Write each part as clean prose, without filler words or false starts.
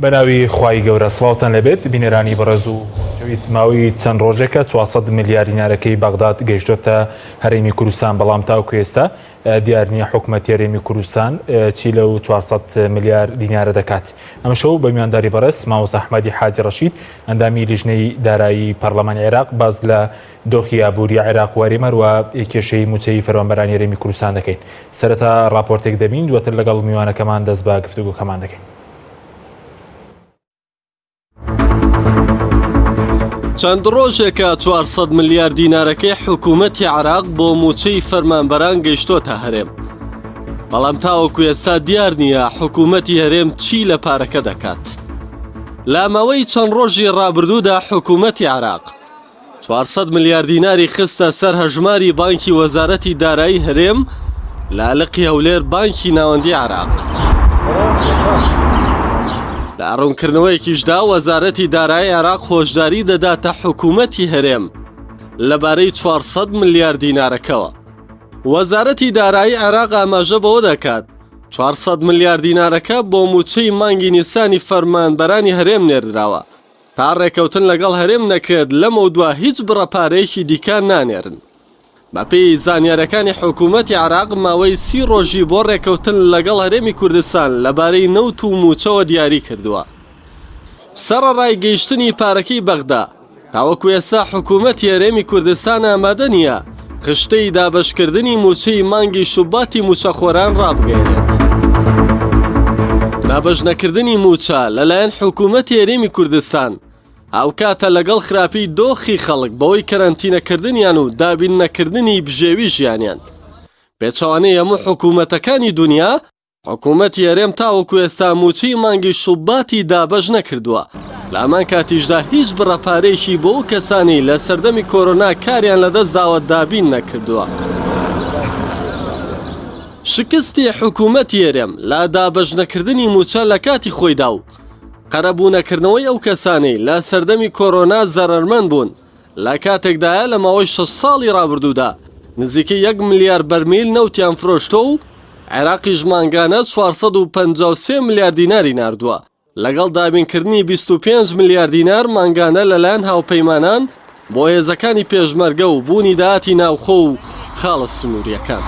بەناوی خوای گەورە سڵاوتان لێبێت بینەرانی بەڕێز و خۆشەویست ماوەی چەند ڕۆژێکە 400 ملیار دینارەکەی بەغداد گەیشتۆتە هەرێمی کوردستان بەڵام تاوکو ئێستا دیار نییە حکومەتی هەرێمی کوردستان چی لەو 400 ملیار دینارە دەکات. ئەمشەو بە میوانداری بەڕێز مامۆستا ئەحمەدی حاجی ڕەشید ئەندامی لیژنەی دارایی پەرلەمانی عێراق باس لە دۆخی ئابووری عێراق و هەرێم هەروە کێشەی مووچەی فەرمانبەرانی هەرێمی کوردستان دەکەین. سەرەتا ڕاپۆرتێک دەبین دواتر لەگەڵ میوانەکەمان دەست بە گفتوگۆکەمان دەکەین. چەند ڕۆژێکە 400 ملیار دینارەکەی حکوومەتی عراق بۆ مووچەی فەرمانبەران گەیشتۆتە هەرێم. بەڵام تاوەکو ئێستا دیار نییە حکوومەتی هەرێم چی لە پارەکە دەکات. لە ماوەی چەند ڕۆژی ڕابردوودا حکوومەتی عراق 400 ملیار دیناری خستە سەر هەژماری بانکی وەزارەتی دارایی هەرێم لە لقی هەولێر بانکی ناوەندی عێراق. لە ڕوونکردنەوەیەکیشدا وەزارەتی دارایی عێراق هۆشداری دەداتە حکوومەتی هەرێم لەبارەی 400 ملیار دینارەکەوە. وەزارەتی دارایی عێراق ئاماژە بەوە دەکات 400 ملیار دینارەکە بۆ مووچەی مانگی نیسانی فەرمانبەرانی هەرێم نێردراوە. تا ڕێکەوتن لەگەڵ هەرێم نەکرێت لەمەودوا هیچ بڕە پارەیەکی دیکە نانێرن. بەپێی زانیارەکانی حکوومەتی عێراق ماوەی سی ڕۆژی بۆ ڕێکەوتن لەگەڵ هەرێمی کوردستان لەبارەی نەوت و مووچەوە دیاری کردووە. سەڕەڕای گەیشتنی پارەکەی بەغدا، تاوەکو ئێستا حکوومەتی هەرێمی کوردستان ئامادە نییە خشتەی دابەشکردنی مووچەی مانگی شوباتی مووچەخۆران ڕابگەیەنێت. دابەشنەکردنی مووچە لەلایەن حکوومەتی هەرێمی کوردستان هاوکاتە لەگەڵ خراپی دۆخی خەڵک بەوەی کەرەنتینەکردنیان و دابین نەکردنی بژێوی ژیانیان. پێچەوانەی هەموو حکوومەتەکانی دونیا، حکومەتی هەرێم تاوەکو ئێستا مووچەی مانگی شوباتی دابەش نەکردووە، لە هەمان کاتیشدا هیچ بڕە پارەیەکی بۆ ئەو کەسانەی لە سەردەمی کۆرۆنا کاریان لەدەستداوە دابین نەکردووە. شکستی حکومەتی هەرێم لە دابەشنەکردنی مووچە لە کاتی خۆیدا و قەرەبوونەکردنەوەی ئەو کەسانەی لە سەردەمی کۆرۆنا زەرەرمەند بوون، لە کاتێکدایە لە ماوەی شەش ساڵی ڕابردوودا نزیکەی یەک ملیار بەرمیل نەوتیان فرۆشتووە و عێراقیش مانگانە 453 ملیار دیناری ناردووە لەگەڵ دابینکردنی 25 ملیار دینار مانگانە لەلایەن هاوپەیمانان بۆ هێزەکانی پێشمەرگە و بوونی داهاتی ناوخۆ و خاڵە سنوورییەکان.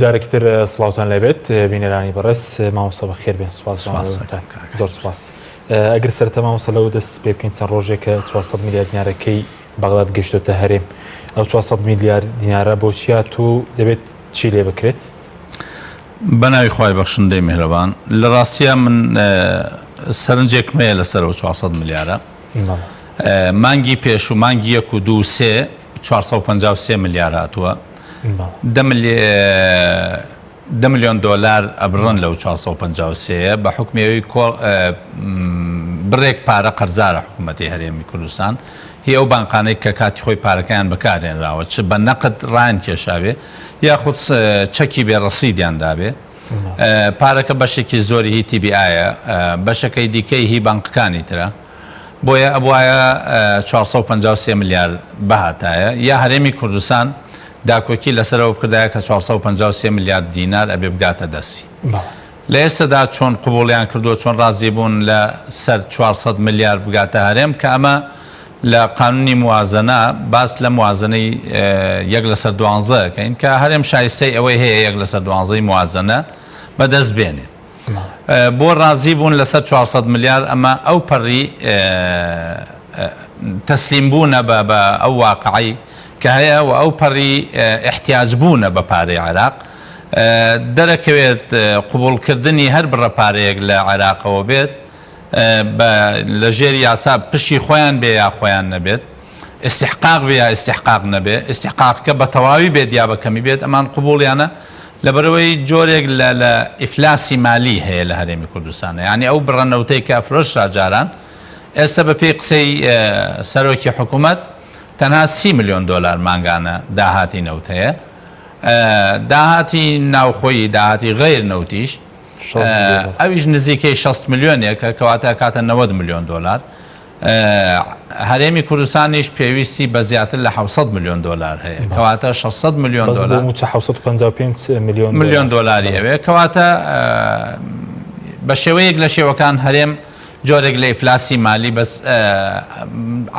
جارێکی تر سڵاوتان لێبێت بینەرانی بەڕێز مامۆستا بەخێر بێن سپاس زۆر سپاس. ئەگەر سەرەتا مامۆستا لەوە دەست پێ بکەین چەند ڕۆژێکە 400 ملیار دینارەکەی بەغداد گەشتۆتە هەرێم ئەو 400 ملیار دینارە بۆ چیات و دەبێت چی لێ بکرێت؟ بە ناوی خوای بەخشندەی میهرەبان لە ڕاستیا من سەرنجێکم هەیە لەسەر ئەو 400 ملیارە مانگی پێش و مانگی یەک و دوو سێ 453 ملیار هاتووە دە دە ملیۆن دۆلار ئەبڕن لەو 453 یە بە حوکمی ئەوەی کۆ بڕێک پارە قەرزارە حکوومەتی هەرێمی کوردستان هی ئەو بانقانەی کە کاتی خۆی پارەکەیان بەکارهێنراوە چ بە نەقد ڕایان کێشاوێ یاخود چەکی بێ ڕەسیدیان دابێ پارەکە بەشێکی زۆری هی تی بی ئایە بەشەکەی دیکەی هی بانقەکانی ترە بۆیە ئەبوایە 453 ملیار بهاتایە یا هەرێمی کوردستان داکۆکی لەسەر ئەوە بکردایە کە 453 ملیار دینار ئەبێ بگاتە دەستی. لە ئێستەدا چۆن قبوڵیان کردووە، چۆن ڕازی بوون لە سەر 400 ملیار بگاتە هەرێم کە ئەمە لە قانونی موازەنە باس لە موازەنەی یەک لەسەر دوانزە ئەکەین کە هەرێم شایستەی ئەوەی هەیە یەک لەسەر دوانزەی موازەنە بەدەست بێنێ. بۆ ڕازی بوون لەسەر 400 ملیار ئەمە ئەو پەڕی تەسلیم بوونە بە بە ئەو واقعەی کە هەیە و ئەو پەڕی ئیحتیاج بوونە بە پارەی عێراق دەرەکەوێت قبوڵکردنی هەر بڕە پارەیەک لە عێراقەوە بێت بە لە ژێر یاسا پشکی خۆیان بێ یا خۆیان نەبێت ئیستیحقاق بێ یا ئیستیحقاق نەبێ ئیستیحقاقەکە بە تەواوی بێت یا بە کەمی بێت ئەمان قبوڵیانە. لەبەرئەوەی جۆرێک لە لە ئیفلاسی مالی هەیە لە هەرێمی کوردستانە یانی ئەو بڕە نەوتەی کە ئەفرۆشرا جاران ئێستا بە پێی قسەی سەرۆکی حکوومەت تەنها 30 ملیۆن دۆلار مانگانە داهاتی نەوت هەیە داهاتی ناوخۆیی داهاتی غیر نەوتیش ئەویش نزیکەی 60 ملیۆنێکە کەواتە کاتە 90 ملیۆن دۆلار هەرێمی کوردستانیش پێویستی بە زیاتر لە 700 ملیۆن دۆلار هەیە کەواتە 600 ملیۆن دۆلار موچە 755 ملیۆن ملیۆن دۆلاری ئەوێ کەواتە بە شێوەیەک لە شێوەکان هەرێم جۆرێک لە ئیفلاسی مالی بەس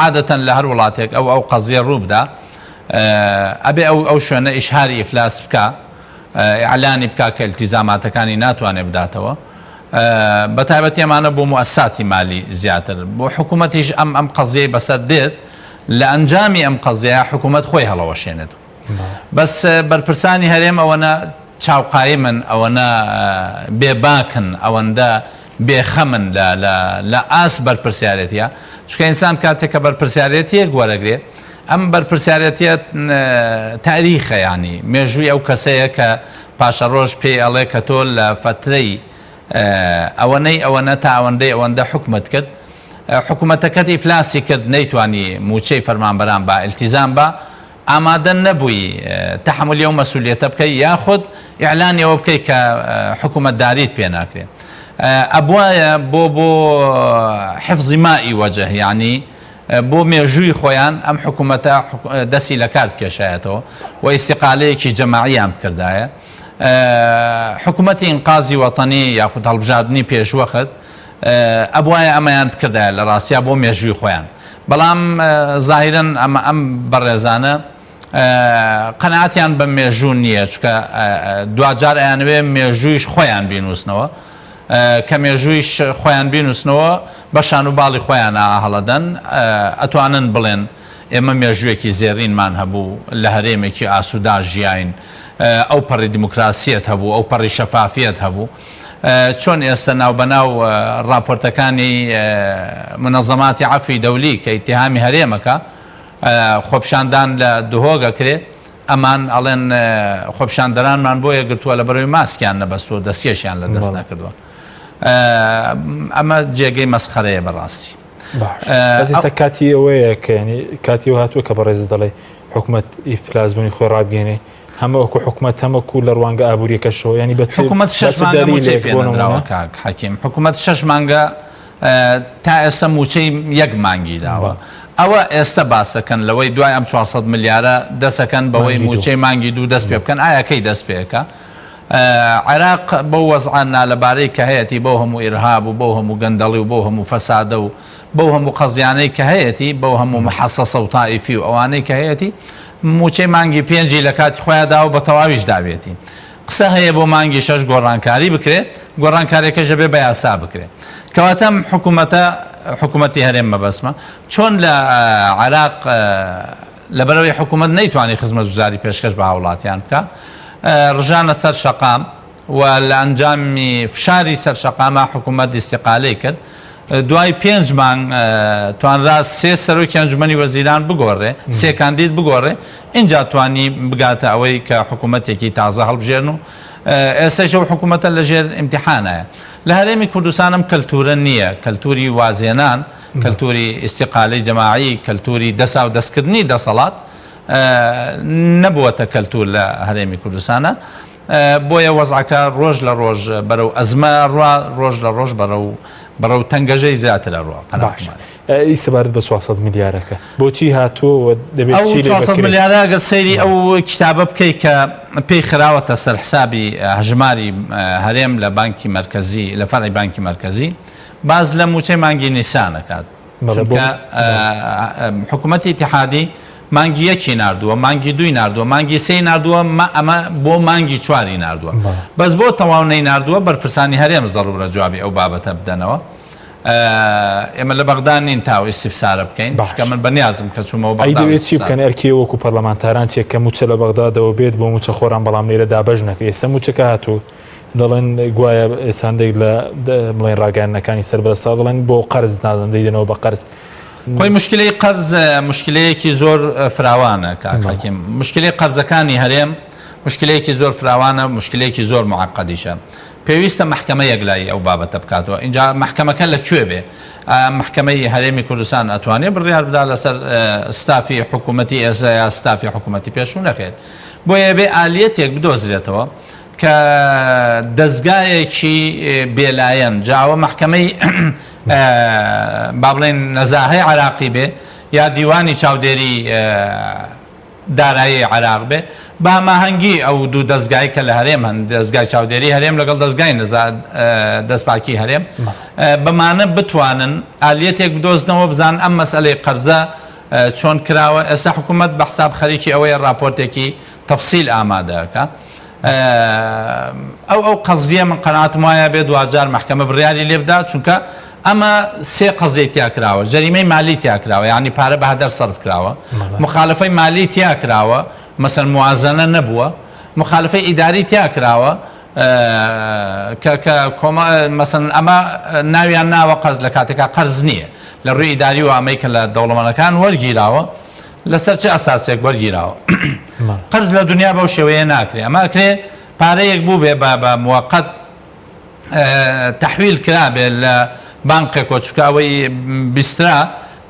عادەتەن لە هەر وڵاتێک ئەو ئەو قەزیە ڕووبدا ئەبێ ئەو ئەو شوێنە ئیشهاری ئیفلاس بکە ئیعلانی بکا کە ئیلتیزاماتەکانی ناتوانێ بداتەوە بەتایبەتی ئەمانە بۆ موئەسساتی مالی زیاتر بۆ حکوومەتیش ئەم ئەم قەزیەی بەسەر دێت لە ئەنجامی ئەم قەزیە حکوومەت خۆی هەڵەوەشێنێت بەس بەرپرسانی هەرێم ئەوەنە چاوقایمن ئەوەنە بێباکن ئەوەندە بێخەمن لە لە لە ئاست بەرپرسیارێتیە چونکە ئینسان کاتێک کە بەرپرسیارێتیەک وەرەگرێ ئەم بەرپرسیارێتیە تاریخە یانی مێژووی ئەو کەسەیە کە پاشەڕۆژ پێی ئەڵێ کە تۆ لە فەترەی ئەوەنەی ئەوەنە تا ئەوەندەی ئەوەندە حکومت کرد حکومەتەکەت ئیفلاسی کرد نەیتوانی موچەی فەرمانبەران با ئیلتیزام با ئامادە نەبووی تەحەمولی ئەو مەسولیەتە بکەی یاخود ئیعلانی ئەوە بکەی کە حکومەتداریت پێ ناکرێ ئەبوایە بۆ بۆ حفظی مائی وەجه یعنی بۆ مێژووی خۆیان ئەم حکوومەتە دەستی لە کار بکێشایەتەوە و ئیستیقالەیەکی جەماعیان بکردایە حکوومەتی ئینقازی وەتەنی یاخود هەڵبژاردنی پێشوەخت ئەبوایە ئەمەیان بکردایە لە ڕاستیا بۆ مێژووی خۆیان بەڵام زاهیرەن ئەمە ئەم بەڕێزانە قەناعەتیان بە مێژوو نییە چونکە دواجار ئەیانەوێ مێژوویش خۆیان بینووسنەوە کە مێژوویش خۆیان بینووسنەوە بە شان و باڵی خۆیان هەڵەدەن ئەتوانن بڵێن ئێمە مێژوویەکی زێڕینمان هەبوو لە هەرێمێکی ئاسوودا ژیاین ئەو پەڕی دیموکراسیەت هەبوو ئەو پەڕی شەفافیەت هەبوو چۆن ئێستا ناوبەناو ڕاپۆرتەکانی مونەزەماتی عەفوی دەولی کە ئیتیهامی هەرێمەکە خۆپیشاندان لە دهۆک ئەکرێ ئەمان ئەڵێن خۆپیشاندەرانمان بۆیە گرتووە لە بەرەوەی ماسکیان نەبەستووە دەستکێشیان لە دەست نەکردووە ئەمە جێگەی مەسخەرەیە بەڕاستی باش ئێستا کاتی ئەوەیە کە کاتی هاتووە کە بەڕێز دەڵێ حکومەت ئیفلاس بوونی خۆی ڕابگەێنێ هەمە وەکو حکومەت هەمەکو لە ڕوانگە ئابووریەکەشەوە ینی بە حکومەت شەش مانگە مووچەی پێ نەدراوە کاک حەکیم حکومەت شەش مانگە تا ئێستا مووچەی یەک مانگی داوە ئەوە ئێستا باسەکەن لەوەی دوای ئەم 400 ملیارە دەسەکەن بەوەی مووچەی مانگی دوو دەست پێ بکەن ئایا کەی دەست پێکە عێراق بەو وەزعە نالەبارەی کە هەیەتی بەو هەموو ئیرهاب و بەو هەموو گەندەڵی و بەو هەموو فەسادە و بەو هەموو قەزیانەی کە هەیەتی، بەو هەموو محەسەسە و تائیفی و ئەوانەی کە هەیەتی، مووچەی مانگی پێنجی لە کاتی خۆیا داوە بە تەواویش داویەتی. قسە هەیە بۆ مانگی شەش گۆڕانکاری بکرێ، گۆڕانکاریەکەش دەبێ بە یاسا بکرێ. کەواتە ئەم حکوومەتە، حکوومەتی هەرێم مەبەستمە، چۆن لە عێراق لەبەرئەوەی حکوومەت نەیتوانی خزمەتگوزاری پێشکەش بە هاوڵاتیان بکا، ڕژانە سەر شەقام، و لە ئەنجامی فشاری سەر شەقامە حکوومەت ئیستیقالەی کرد. دوای پێنج مانگ توانرا سێ سەرۆکی ئەنجومەنی وەزیران بگۆڕێ، سێ کاندید بگۆڕێ، ئینجا توانی بگاتە ئەوەی کە حکوومەتێکی تازە هەڵبژێرن و ئێستەش ئەو حکوومەتە لە ژێر ئیمتیحانایە. لە هەرێمی کوردستان ئەم کەلتوورە نییە، کەلتووری وازهێنان، کەلتووری ئیستیقالەی جەماعی، کەلتووری دەساودەستکردنی دەسەڵات نەبووەتە کەلتوور لە هەرێمی کوردستانا. بۆیە وەزعەکە ڕۆژ لە ڕۆژ بەرەو ئەزمە ئەڕوا، ڕۆژ لە ڕۆژ بەرەو بەرەو تەنگەژەی زیاتر ئەڕوا. باشە ئەی سەبارەت بە 400 ملیارەکە بۆچی هاتووە و دەبێت ئەو چی لێ 400 بکرێت؟ ملیارە ئەگەر سەیری ئەو کیتابە بکەی کە پێی خراوەتە سەر حسابی هەژماری هەرێم لە بانکی مەرکەزی لە فەرعی بانکی مەرکەزی باس لە مووچەی مانگی نیسان ئەکات. چونکە حکوومەتی ئیتیحادی مانگی یەکی ناردووە مانگی دووی ناردووە مانگی سێی ناردووە ئەمە بۆ مانگی چواری ناردووە بەس بۆ تەواو نەی ناردووە بەرپرسانی هەرێم زەڕورە جوابی ئەو بابەتە بدەنەوە ئێمە لە بەغدا نین تاو ئیسیفسارە بکەین چونکە من بەنیازم کە چوومەوە بەغدا دەوێت چی بکەن ئەرکی وەکو پەرلەمانتاران چیە کە مووچە لە بەغدادەوە بێت بۆ مووچە خۆران بەڵام لێرە دابەش نەکرێت ئێستا مووچەکە هاتوو دەڵێن گوایە ساندێک لە بڵێن ڕاگەیاندنەکانی سەر بەدەسەڵات دەڵێن بۆ قەرز نادەن دەیدەنەوە بە قەرز. خۆی مشکلەی قەرز مشکلەیەکی زۆر فراوانە کاک حەکیم مشکلەی قەرزەکانی هەرێم مشکلەیەکی زۆر فراوانە مشکلەیەکی زۆر معقدیشە پێویستە مەحکەمە یەکلایی ئەو بابەتە بکاتەوە ئینجا مەحکەمەکە لە کوێ بێ مەحکەمەی هەرێمی کوردستان ئەتوانێ بڕیار بدا لەسەر ستافی حکوومەتی ئێستا یا ستافی حکوومەتی پێشوو نەخێر بۆیە بێ ئالیەتێک بدۆزرێتەوە کە دەزگایەکی بێلایەن جاوە مەحکەمەی با بڵێن نەزاهەی عراقی بێ یا دیوانی چاودێری دارایی عێراق بێ بە هەماهەنگی ئەو دوو دەزگای کە لە هەرێم هەن دەزگای چاودێری هەرێم لەگەڵ دەزگای دەستپاکی هەرێم بەمانە بتوانن ئالیەتێک بدۆزنەوە بزان ئەم مەسئلەی قەرزە چۆن کراوە ئێستا حکوومەت بە حساب خەریکی ئەوەیە راپۆرتێکی تەفسیل ئامادەکە ئەو ئەو قەزیە من قەناعەتم وایە بێ دواجار مەحکەمە بڕیاری لێ بدا چونکە ئەمە سێ قەزیەی تیا کراوە جەریمەی مالی تیا کراوە یعنی پارە بە هەدەر سەرف کراوە مخالفەی مالی تیا کراوە مەسەن موازنە نەبووە مخالفەی ئیداری تیا کراوە کە کە کۆمە مەسەن ئەمە ناویان ناوە قەرز لە کاتێکا قەرز نییە لە ڕووی ئیداری و ئەمەی کە لە دەوڵەمەنەکان وەرگیراوە لەسەر چ ئەساسێک وەرگیراوە؟ قەرز لە دنیا بەو شێوەیە ناکرێ ئەمە ئەکرێ پارەیەک بوو بێ بە بە موقت تەحویل کرابێ لە بانقێکەوە چونکە ئەوەی بیسترا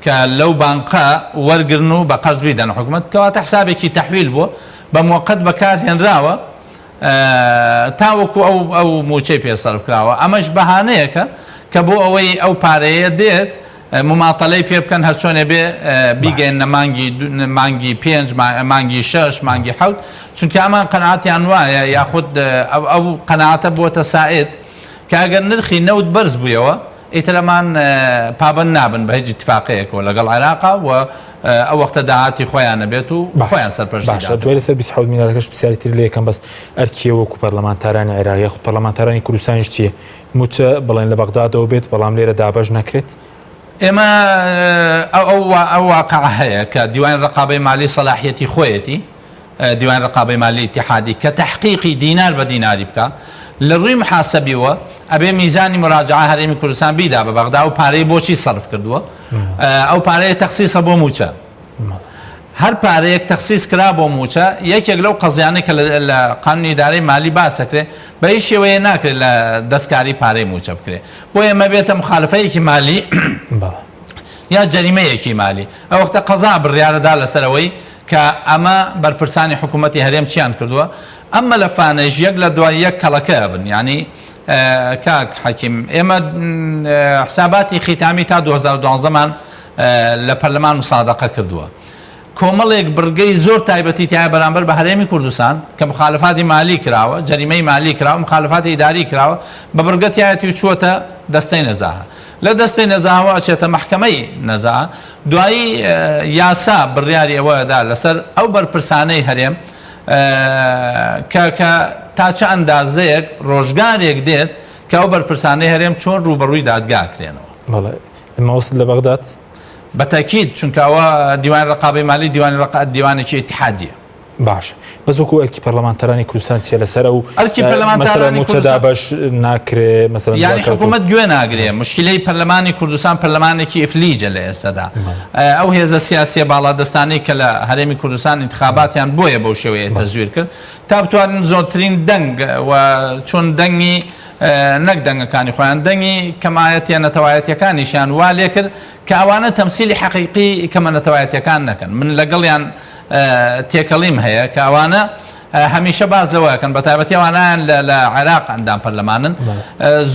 کە لەو بانقە وەرگرن و بە قەرز بیدەن حکومەت کەواتە حسابێکی تەحویل بووە بە موقت بەکار هێنراوە تاوەکو ئەو ئەو موچەی پێ سەرف کراوە ئەمەش بەهانەیەکە کە بۆ ئەوەی ئەو پارەیە دێت مماتەلەی پێ بکەن هەرچۆنێ بێ بیگەێنە مانگی مانگی پێنج مانگی شەش مانگی حەوت چونکە ئەمان قەنعاتیان وایە یاخود ئەو قەناعەتە بووەتە سائد کە ئەگەر نرخی نەوت بەرز بوویەوە ئیتر ئەمان پابەند نابن بە هیچ ئیتفاقەیەکەوە لەگەڵ عێراقا و ئەو وەختە داهاتی خۆیان نەبێت و خۆیان سەرپەرشتی باشە دوای لەسەر 27 ملیارەکەش پرسیاری تر لێ یەکەم بەس ئەرکیە وەکو پەرلەمانتارانی عێراق یاخود پەرلەمانتارانی کوردستانیش چییە موچە بڵێن لە بەغدادەوە بێت بەڵام لێرە دابەش نەکرێت؟ ئێمە ئەو واقع هەیە کە دیوانی ڕقابەی مالی سەلاحیەتی خۆیەتی دیوانی ڕقابەی مالی ئیتیحادی کە تەحقیقی دینار بە دیناری بکا لە ڕووی محاسبیوە ئەبێ میزانی مراجعە هەرێمی کوردستان بیدا بە بەغدا ئەو پارەی بۆچی سەرف کردووە ئەو پارەیە تەخسیسە بۆ موچە هەر پارەیەک تەخسیس کرا بۆ موچە یەکێک لەو قەزیانەی کە لە قانونی ئیدارەی مالی باسەکرێ بە هیچ شێوەیە ناکرێت لە دەستکاری پارەی موچە بکرێ بۆیە مەبێتە مخالفەیەکی مالی یا جەریمەیەکی مالی ئەو وەختە قەزا بڕیارەدا لەسەرەوەی کە ئەمە بەرپرسانی حکوومەتی هەرێم چیان کردووە ئەم مەلەفانەیش یەک لە دوای یەک کەڵەکە ئەبن یانی کاک حەکیم ئێمە حساباتی خیتامی تا 2012 مان لە پەرلەمان مسادقە کردووە کۆمەڵێک بڕگەی زۆر تایبەتی تایە بەرامبەر بە هەرێمی کوردستان کە مخالفاتی مالی کراوە جەریمەی مالی کراوە مخالفاتی ئیداری کراوە بە بڕگە تایەتی و چووەتە دەستەی نەزاهە لە دەستەی نەزاهەوە ئەچێتە مەحکەمەی نەزاهە دوایی یاسا بڕیاری ئەوە دا لەسەر ئەو بەرپرسانەی هەرێم کە کە تا چ ئەندازەیەک ڕۆژگارێک دێت کە ئەو بەرپرسانەی هەرێم چۆن ڕووبەڕووی دادگا کرێنەوە. بەڵێ مەوەست لە بەغداد؟ بە تەکید چونکە ئەوە دیوانی ڕقابەی مالی دیوانی ڕقا دیوانێکی ئیتحادیە. باشە بەس وەکو ئەرکی پەرلەمانتارانی کوردستان چیە لەسەر ئەو ئەرکی پەرلەمانتارانی موچە دابەش ناکرێ مەسەلەن یانی حکوومەت گوێ ناگرێ مشکلەی پەرلەمانی کوردستان پەرلەمانێکی ئفلیجە لە ئێستادا ئەو هێزە سیاسیە باڵادەستانەی کە لە هەرێمی کوردستان انتخاباتیان بۆیە بەو شێوەیە تەزویر کرد تا بتوانن زۆرترین دەنگ و چون دەنگی نەک دەنگەکانی خۆیان دەنگی کەمایەتیە نەتەوایەتیەکانیشیان وا لێکرد کە ئەوانە تەمسیلی حەقیقی کەمە نەتەوایەتیەکان نەکەن من لەگەڵیان تێکەڵیم هەیە کە ئەوانە هەمیشە باس لەوە ئەکەن بەتایبەتی ئەوانیان لە عێراق ئەندام پەرلەمانن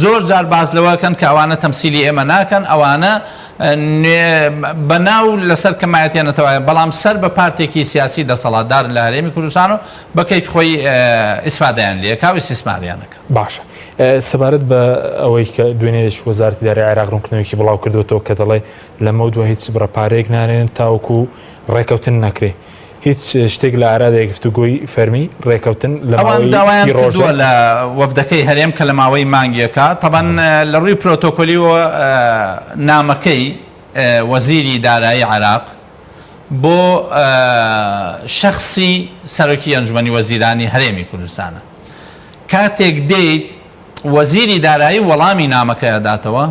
زۆر جار باس لەوە کەن کە ئەوانە تەمسیلی ئێمە ناکەن ئەوانە بەناو لەسەر کەمایەتیان نەتەوایە بەڵام سەر بە پارتێکی سیاسی دەسەڵاتدار لە هەرێمی کوردستان و بە کەیف خۆی ئیسفادەیان لێکا و ئیستیسماریانەکە. باشە سەبارەت بە ئەوەی کە دوێنێش وەزارەتی دارایی عێراق ڕوونکردنەوەیەکی بڵاو کردوەوە کە دەڵێ لەمەودوا هیچ بڕە پارەیەک نانێن تاوەکو ڕێکەوتن نەکرێ هیچ شتێک لە ئارادای گفتوگۆی فەرمی ڕێکەوتن لە ئەوان ماوەی داوایان سی کردووە ڕۆژدا لە وەفدەکەی هەرێم کە لە ماوەی مانگێکا تەبەن لە ڕووی پرۆتۆکۆلیەوە نامەکەی وەزیری دارایی عێراق بۆ شەخسی سەرۆکی ئەنجومەنی وەزیرانی هەرێمی کوردستانە کاتێک دێیت وەزیری دارایی وەڵامی نامەکە ئەداتەوە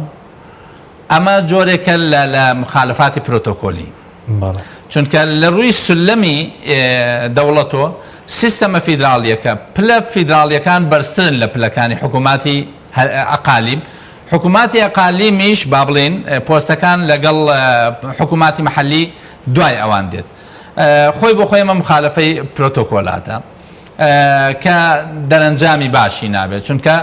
ئەمە جۆرێکە لە لە مخالفاتی پرۆتۆکۆلی چونکە لە ڕووی سولەمی دەوڵەتەوە. سیستەمە فیدراڵیەکە پلە فیدراڵیەکان بەرزترن لە پلەکانی حکووماتی ئەقالیم، حکووماتی ئەقالیمیش با بڵێین پۆستەکان لەگەڵ حکووماتی مەحەلی دوای ئەوان دێت. خۆی بۆ خۆی ئەمە مخالەفەی پرۆتۆکۆلاتە کە دەرەنجامی باشی نابێت چونکە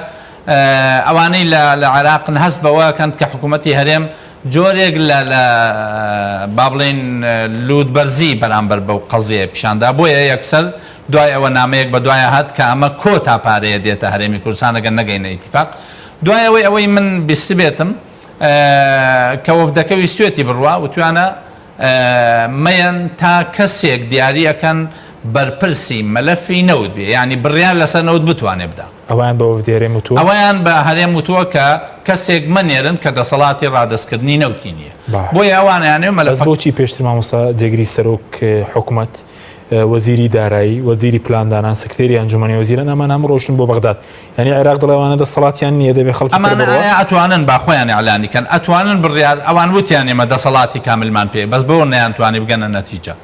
ئەوانەی لە عێراقن هەست بەوە کەن کە حکوومەتی هەرێم جۆرێک لە لە با بڵێین لووت بەرزی بەرامبەر بەو قەزیەیە پیشاندا بۆیە یەکسەر دوای ئەوە نامەیەک بە دوایا هات کە ئەمە کۆتا پارەیە دێتە هەرێمی کوردستان ئەگەر نەگەینە ئیتیفاق دوای ئەوەی ئەوەی من بیستبێتم کە وەفدەکە ویستوێتی بڕوا وتویانە مەیەن تا کەسێک دیاری ئەکەن بەرپرسی مەلەفی نەوت بێ یانی بڕیار لەسەر نەوت بتوانێ بدا. ئەوەیان بە وەفدی هەرێم وتووە؟ ئەوەیان بە هەرێم وتووە کە کەسێک مەنێرن کە دەسەڵاتی ڕادەستکردنی نەوتی نییە. باشە. بۆیە ئەوان ئەیانەوێ بەس مەلەفەکە. بۆچی پێشتر مامۆستا جێگری سەرۆک حکومەت، وەزیری دارایی، وەزیری پلاندانان، سکرتێری ئەنجومەنی وەزیران ئەمان هەموو ڕۆیشتن بۆ بەغداد؟ یانی عێراق دەڵێ ئەوانە دەسەڵاتیان نییە دەبێ خەڵکی تر ئەمانە بڕوا؟ ئایا ئەتوانن با خۆیان ئیعلانی کەن ئەتوانن بڕیار ئەوان وتیان ئێمە دەسەڵاتی کاملمان پێیە بەس بۆ نەیانتوانی بگەنە نەتیجە؟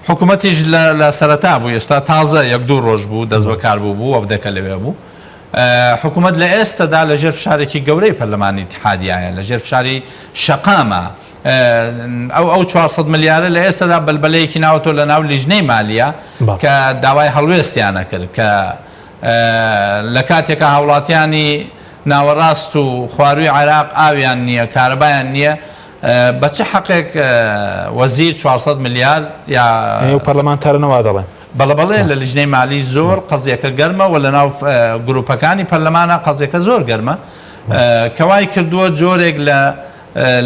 حکومەتیش لە لە سەرەتا بوو ئێستا تازە یەک دوو ڕۆژ بوو دەست بەکار بوو بوو وەفدەکە لەوێ بوو حکومەت لە ئێستەدا لە ژێر فشارێکی گەورەی پەرلەمانی ئیتحادیایە لە ژێر فشاری شەقامە ئەو ئەو 400 ملیارە لە ئێستەدا بەلبەلەیەکی ناوەتەوە لە ناو لیژنەی مالیە کە داوای هەڵوێستیانە کرد کە لە کاتێکا هاوڵاتیانی ناوەڕاست و خوارووی عێراق ئاویان نییە کارەبایان نییە بە چ حەقێک وەزیر 400 ملیار یا ئەو پەرلەمانتارە وا دەڵێن؟ بەڵێ بەڵێ لە لیژنەی مالی زۆر قەزیەکە گەرمە و لە ناو گروپەکانی پەرلەمانە قەزیەکە زۆر گەرمە کەوای کردووە جۆرێک لە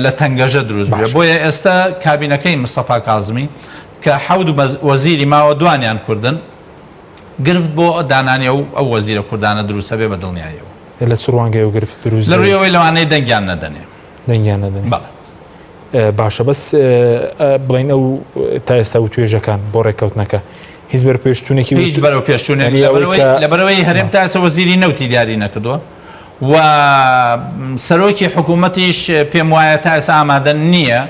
لە تەنگەژە دروست بێ بۆیە ئێستا کابینەکەی مستەفا کازمی کە حەوت وەزیری ماوە دوانیان کوردن گرفت بۆ دانانی ئەو ئەو وەزیرە کوردانە دروستە بێ بە دڵنیایەوە. لە چ ڕوانگەیەوە گرفت دروست لە ڕووی ئەوەی لەوانەیە دەنگیان نەدەنێ. دەنگیان نەدەنێ. بەڵێ. باشە بەس بڵێن ئەو تا ئێستا وتوێژەکان بۆ ڕێککەوتنەکە هیچ بەرپێشچوونێکی هیچ بەرەو پێشچوونێک لەبەرەوەی هەرێم تا ئێستا وەزیری نەوتی دیاری نەکردووە و سەرۆکی حکوومەتیش پێم وایە تا ئێستا ئامادە نییە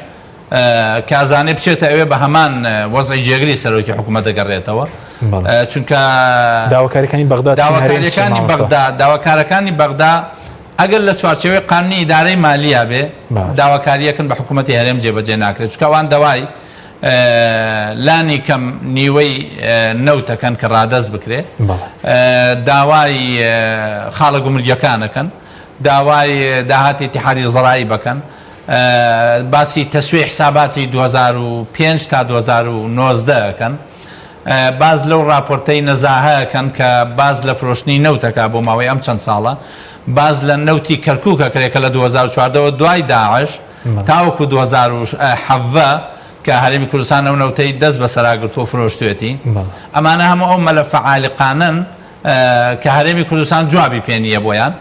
کە ئەزانێ بچێتە ئەوێ بە هەمان وەزعی جێگری سەرۆکی حکوومەت دەگەڕێتەوە چونکە داواکاریەکانی بەغدا داواکاریەکانی بەغدا داواکارەکانی بەغدا ئەگەر لە چوارچێوەی قانونی ئیدارەی مالیا بێ داواکاریەکن بە حکوومەتی هەرێم جێبەجێ ناکرێت چونکە ئەوان داوای لانی کەم نیوەی نەوتەکەن کە ڕادەست بکرێ داوای خاڵە گومرگیەکانەکەن داوای داهاتی ئیتیحادی زەرایی بکەن باسی تەسویەی حساباتی 2005 تا 2019 ئەکەن، باس لەو ڕاپۆرتەی نەزاهە ئەکەن کە باس لە فرۆشتنی نەوت ئەکا بۆ ماوەی ئەم چەند ساڵە، باس لە نەوتی کەرکوک ئەکرێ کە لە 2014 وە دوای داعش تاوەکو 2017 کە هەرێمی کوردستان ئەو نەوتەی دەست بەسەرا گرتووە فرۆشتوێتی. ئەمانە هەموو ئەو مەلەفە عالقانەن کە هەرێمی کوردستان جوابی پێ نییە بۆیان.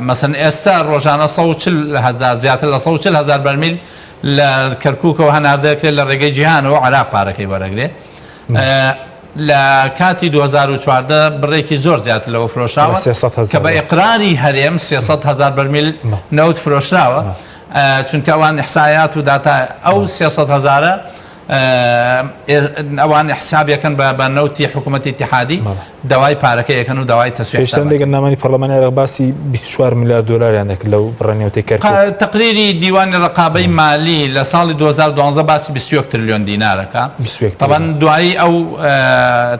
مەسەن ئێستا ڕۆژانە 140 هەزار زیاتر لە 140 هەزار بەرمیل لە کەرکووکەوە هەناردەکرێت لە ڕێگەی جیهانەوە عێراق پارەکەی وەرەگرێ لە کاتی 2014 بڕێکی زۆر زیاتر لەوە فرۆشراوە کە بە ئیقراری هەرێم 300 هەزار بەرمیل نەوت فرۆشراوە چونکە ئەوان ئیحسایات و داتا ئەو 300 هەزارە ئەوان حسابیەکەن بە نەوتی حکوومەتی ئیتیحادی داوای پارەکە یەکەن و داوای تەسویە پێشتر هەندێک ئەندامانی پەرلەمانی عێراق باسی 24 ملیار دۆلاریان دەکرد لەو بڕە نەوتەی کەرکوک. تەقریری دیوانی ڕقابەی مالی لە ساڵی 2012 باسی 21 ترلیۆن دینارەکە 21 تەبەن دوایی ئەو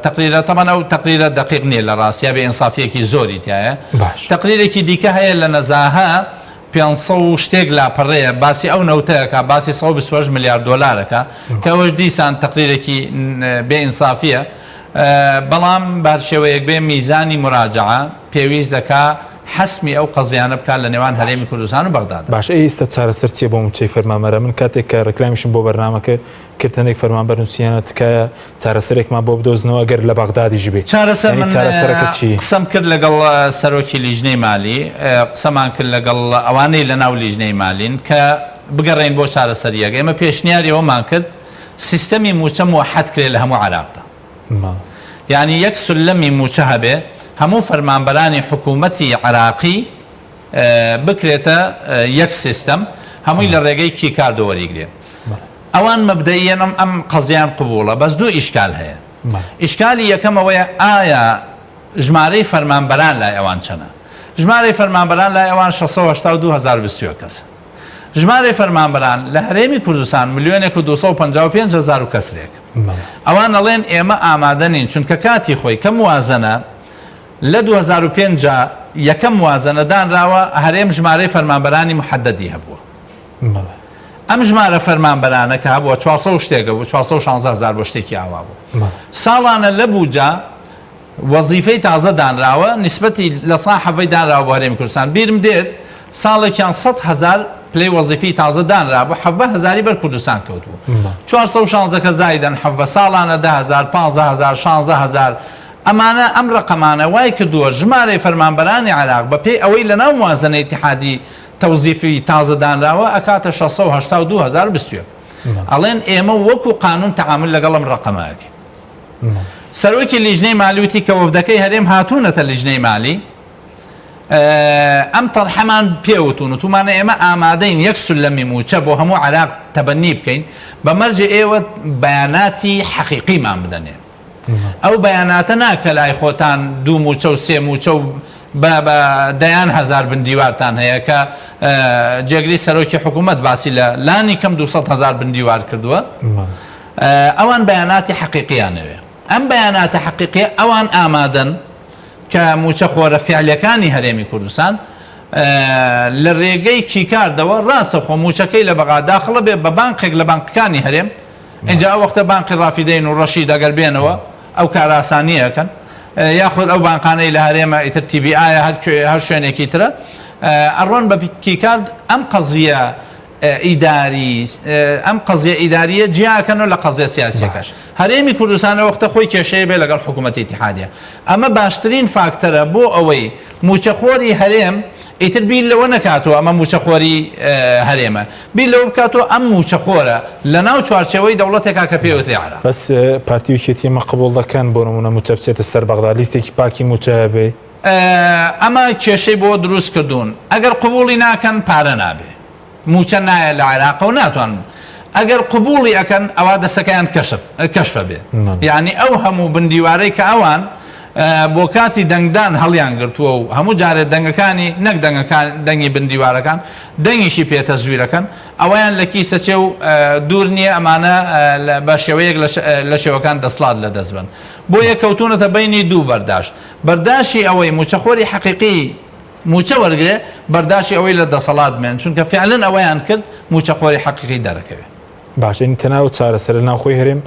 تەقریرە تەبەن ئەو تەقریرە دقیق نییە لە ڕاستیا بێ ئینسافیەکی زۆری تایە باش تەقریرێکی دیکە هەیە لە نەزاهە 500 و شتێک لاپەڕەیە باسی ئەو نەوتە ئەکا باسی 128 ملیار دۆلار ئەکا کە ئەوەش دیسان تەقریرێکی بێ ئینسافیە بەڵام بە هەر شێوەیەک بێ میزانی موراجەعە پێویست دەکا حەسمی ئەو قەزیانە بکات لە نێوان هەرێمی کوردستان و بەغدادا. باشە ئەی ئیستا چارەسەر چیە بۆ موچەی فەرمانبەران من کاتێک کە ڕیکلامیشم بۆ بەرنامەکە کرد هەندێک فەرمانبەر نووسیانە تکایە چارەسەرێکمان بۆ بدۆزنەوە گەر لە بەغدادیش بێ چارەسەر یانی من چارەسەرەکە چی؟ قسەم کرد لەگەڵ سەرۆکی لیژنەی مالی قسەمان کرد لەگەڵ ئەوانەی لەناو لیژنەی مالین کە بگەڕێین بۆ چارەسەرییەک ئێمە پێشنیاری ئەوەمان کرد سیستەمی مووچە موحەد کرێ لە هەموو عێراقدا یانی یەک سولەمی مووچە هەبێ هەموو فەرمانبەرانی حکوومەتی عێراقی بکرێتە یەک سیستەم هەمووی لە ڕێگەی key card ەوە وەریگرێ ئەوان مەبدەئیەن ئەم قەزیان قبوڵە بەس دوو ئیشکال هەیە. ئیشکالی یەکەم ئەوەیە ئایا ژمارەی فەرمانبەران لای ئەوان چەنە؟ ژمارەی فەرمانبەران لای ئەوان 682 هەزار کەسە. ژمارەی فەرمانبەران لە هەرێمی کوردستان ملیۆنێک و 255 هەزار و کەسرێک. ئەوان ئەڵێن ئێمە ئامادە نین چونکە کاتی خۆی کە موازنە لە 2005 یەکەم موازنە دانراوە هەرێم ژمارەی فەرمانبەرانی محەدەدی هەبووە. ئەم ژمارە فەرمانبەرانە کە هەبووە 400 شتێکە بوو 416 هەزار بۆ شتێکی ئاوا بوو ساڵانە لە بوجە وەزیفەی تازە دانراوە نیسبەتی لە سا حەڤەی دانراوە بۆ هەرێمی کوردستان بیرم دێت ساڵێکیان 100 هەزار پلەی وەزیفی تازە دانرابوو حەڤە هەزاری بەر کوردستان کەوتبوو 416 کە زایدەن حەڤە ساڵانە 10 هەزار 15 هەزار 16 هەزار ئەمانە ئەم ڕقەمانە وای کردووە ژمارەی فەرمانبەرانی عێراق بەپێی ئەوەی لەناو موازنە ئیتیحادی تەوزیفی تازە دانراوە ئەکاتە 682 هەزار و 21. ئەڵێن ئێمە وەکو قانون تەعامول لەگەڵ ئەم ڕقەمە ئەکەین. سەرۆکی لیژنەی مالی وتی کە وەفدەکەی هەرێم هاتوونەتە لیژنەی مالی ئەم تەرحەمان پێوتون و تومانە ئێمە ئامادەین یەک سولەمی موچە بۆ هەموو عێراق تەبەنی بکەین بە مەرجێ ئێوە بەیاناتی حەقیقیمان بدەنێ. ئەو بەیاناتە نا کە لای خۆتان دوو موچە و سێ موچە و بە بە دەیان هەزار بن دیوارتان هەیە کە جێگری سەرۆکی حکوومەت باسی لە لانی کەم 200 هەزار بن دیوار کردووە ئەوان بەیاناتی حەقیقیانەوێ ئەم بەیاناتە حەقیقیە ئەوان ئامادەن کە موچەخۆرە فعلەکانی هەرێمی کوردستان لە رێگەی key card ەوە ڕاستە خۆ موچەکەی لە بەغا داخڵە بێ بە بانقێک لە بانقەکانی هەرێم ئینجا ئەو وەختە بانقی ڕافیدەین و ڕەشید ئەگەر بێنەوە ئەو کارئاسانییە ئەکەن یاخود ئەو بانقانەی لە هەرێمە ئیتر تی بی ئایە هەر کوێ هەر شوێنێکی ترە ئەڕۆن بە key card ئەم قەزیە ئیداری ئەم قەزیە ئیداریە جیاکەنەوە لە قەزیە سیاسیەکەش هەرێمی کوردستان ئەو وەختە خۆی کێشەیە بێ لەگەڵ حکوومەتی ئیتیحادیە ئەمە باشترین فاکتەرە بۆ ئەوەی مووچەخۆری هەرێم ئیتر بیر لەوە نەکاتەوە ئەمە مووچەخۆری هەرێمە، بیر لەوە بکاتەوە ئەم مووچەخۆرە لەناو چوارچێوەی دەوڵەتێکا کە پێی وترێ عێراق. بەس پارتی و یەکێتی ئەمە قبوڵ دەکەن بۆ نموونە مووچە بچێتە سەر بەغدا لیستێکی پاکی مووچە هەبێ؟ ئەمە کێشەی بۆ دروست کردوون ئەگەر قبوڵی ناکەن پارە نابێ. مووچە نایە لە عێراقەوە ناتوانن ئەگەر قبوڵی ئەکەن ئەوا دەسەکەیان کەشف کەشفە بێ یعنی ئەو هەموو بندیوارەی کە ئەوان بۆ کاتی دەنگدان هەڵیان گرتووە و هەموو جارێ دەنگەکانی نەک دەنگەکان دەنگی بندیوارەکان دەنگیشی پێ تەزویرەکەن ئەوەیان لە کیسە چێ و دوور نییە ئەمانە بە شێوەیەک لە شێوەکان دەسڵات لە دەست بن بۆیە کەوتونەتە بینی دوو بەرداش بەرداشی ئەوەی موچەخۆری حەقیقی مووچە وەرگرێ بەرداشی ئەوەی لە دەسەڵات بێن چونکە فعلەن ئەوەیان کرد مووچەخۆری حەقیقی دەرەکەوێ. باشە یعنی تەنها ئەو چارەسەرە ناوخۆی هەرێم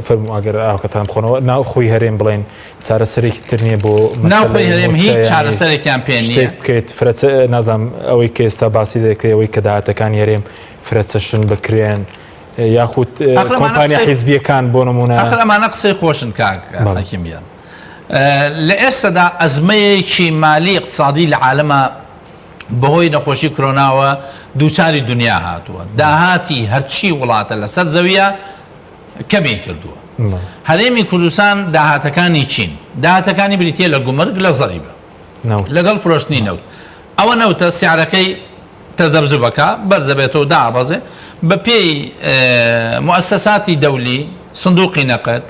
فەرموو ئەگەر ئاوکەتان بخۆنەوە ناوخۆی هەرێم بڵێن چارەسەرێکی تر نییە بۆ ناوخۆی هەرێم هیچ چارەسەرێکیان پێ نییە شتێک بکەیت فرە نازانم ئەوەی کە ئێستا باسی دەکرێت ئەوەی کە داهاتەکانی هەرێم فرەچەشن بکرێن یاخود کۆمپانیا حیزبیەکان بۆ نمونە ئەخر ئەمانە قسەی خۆشن کاک حەکیم گیان. لە ئێستەدا ئەزمەیەکی مالی اقتصادی لە عالەما بەهۆی نەخۆشی کرۆناوە دووچاری دنیا هاتووە داهاتی هەرچی وڵاتە لەسەر زەویە کەمی کردووە هەرێمی کوردستان داهاتەکانی چین داهاتەکانی بریتە لە گومرگ لە زەریبە لەگەڵ فرۆشتنی نەوت ئەوە نەوتە سیارەکەی تەزەبزوبەکە بەرزەبێتەوە دابەزێ بە پێی موئەسەساتی دەولی سندوقی نەقد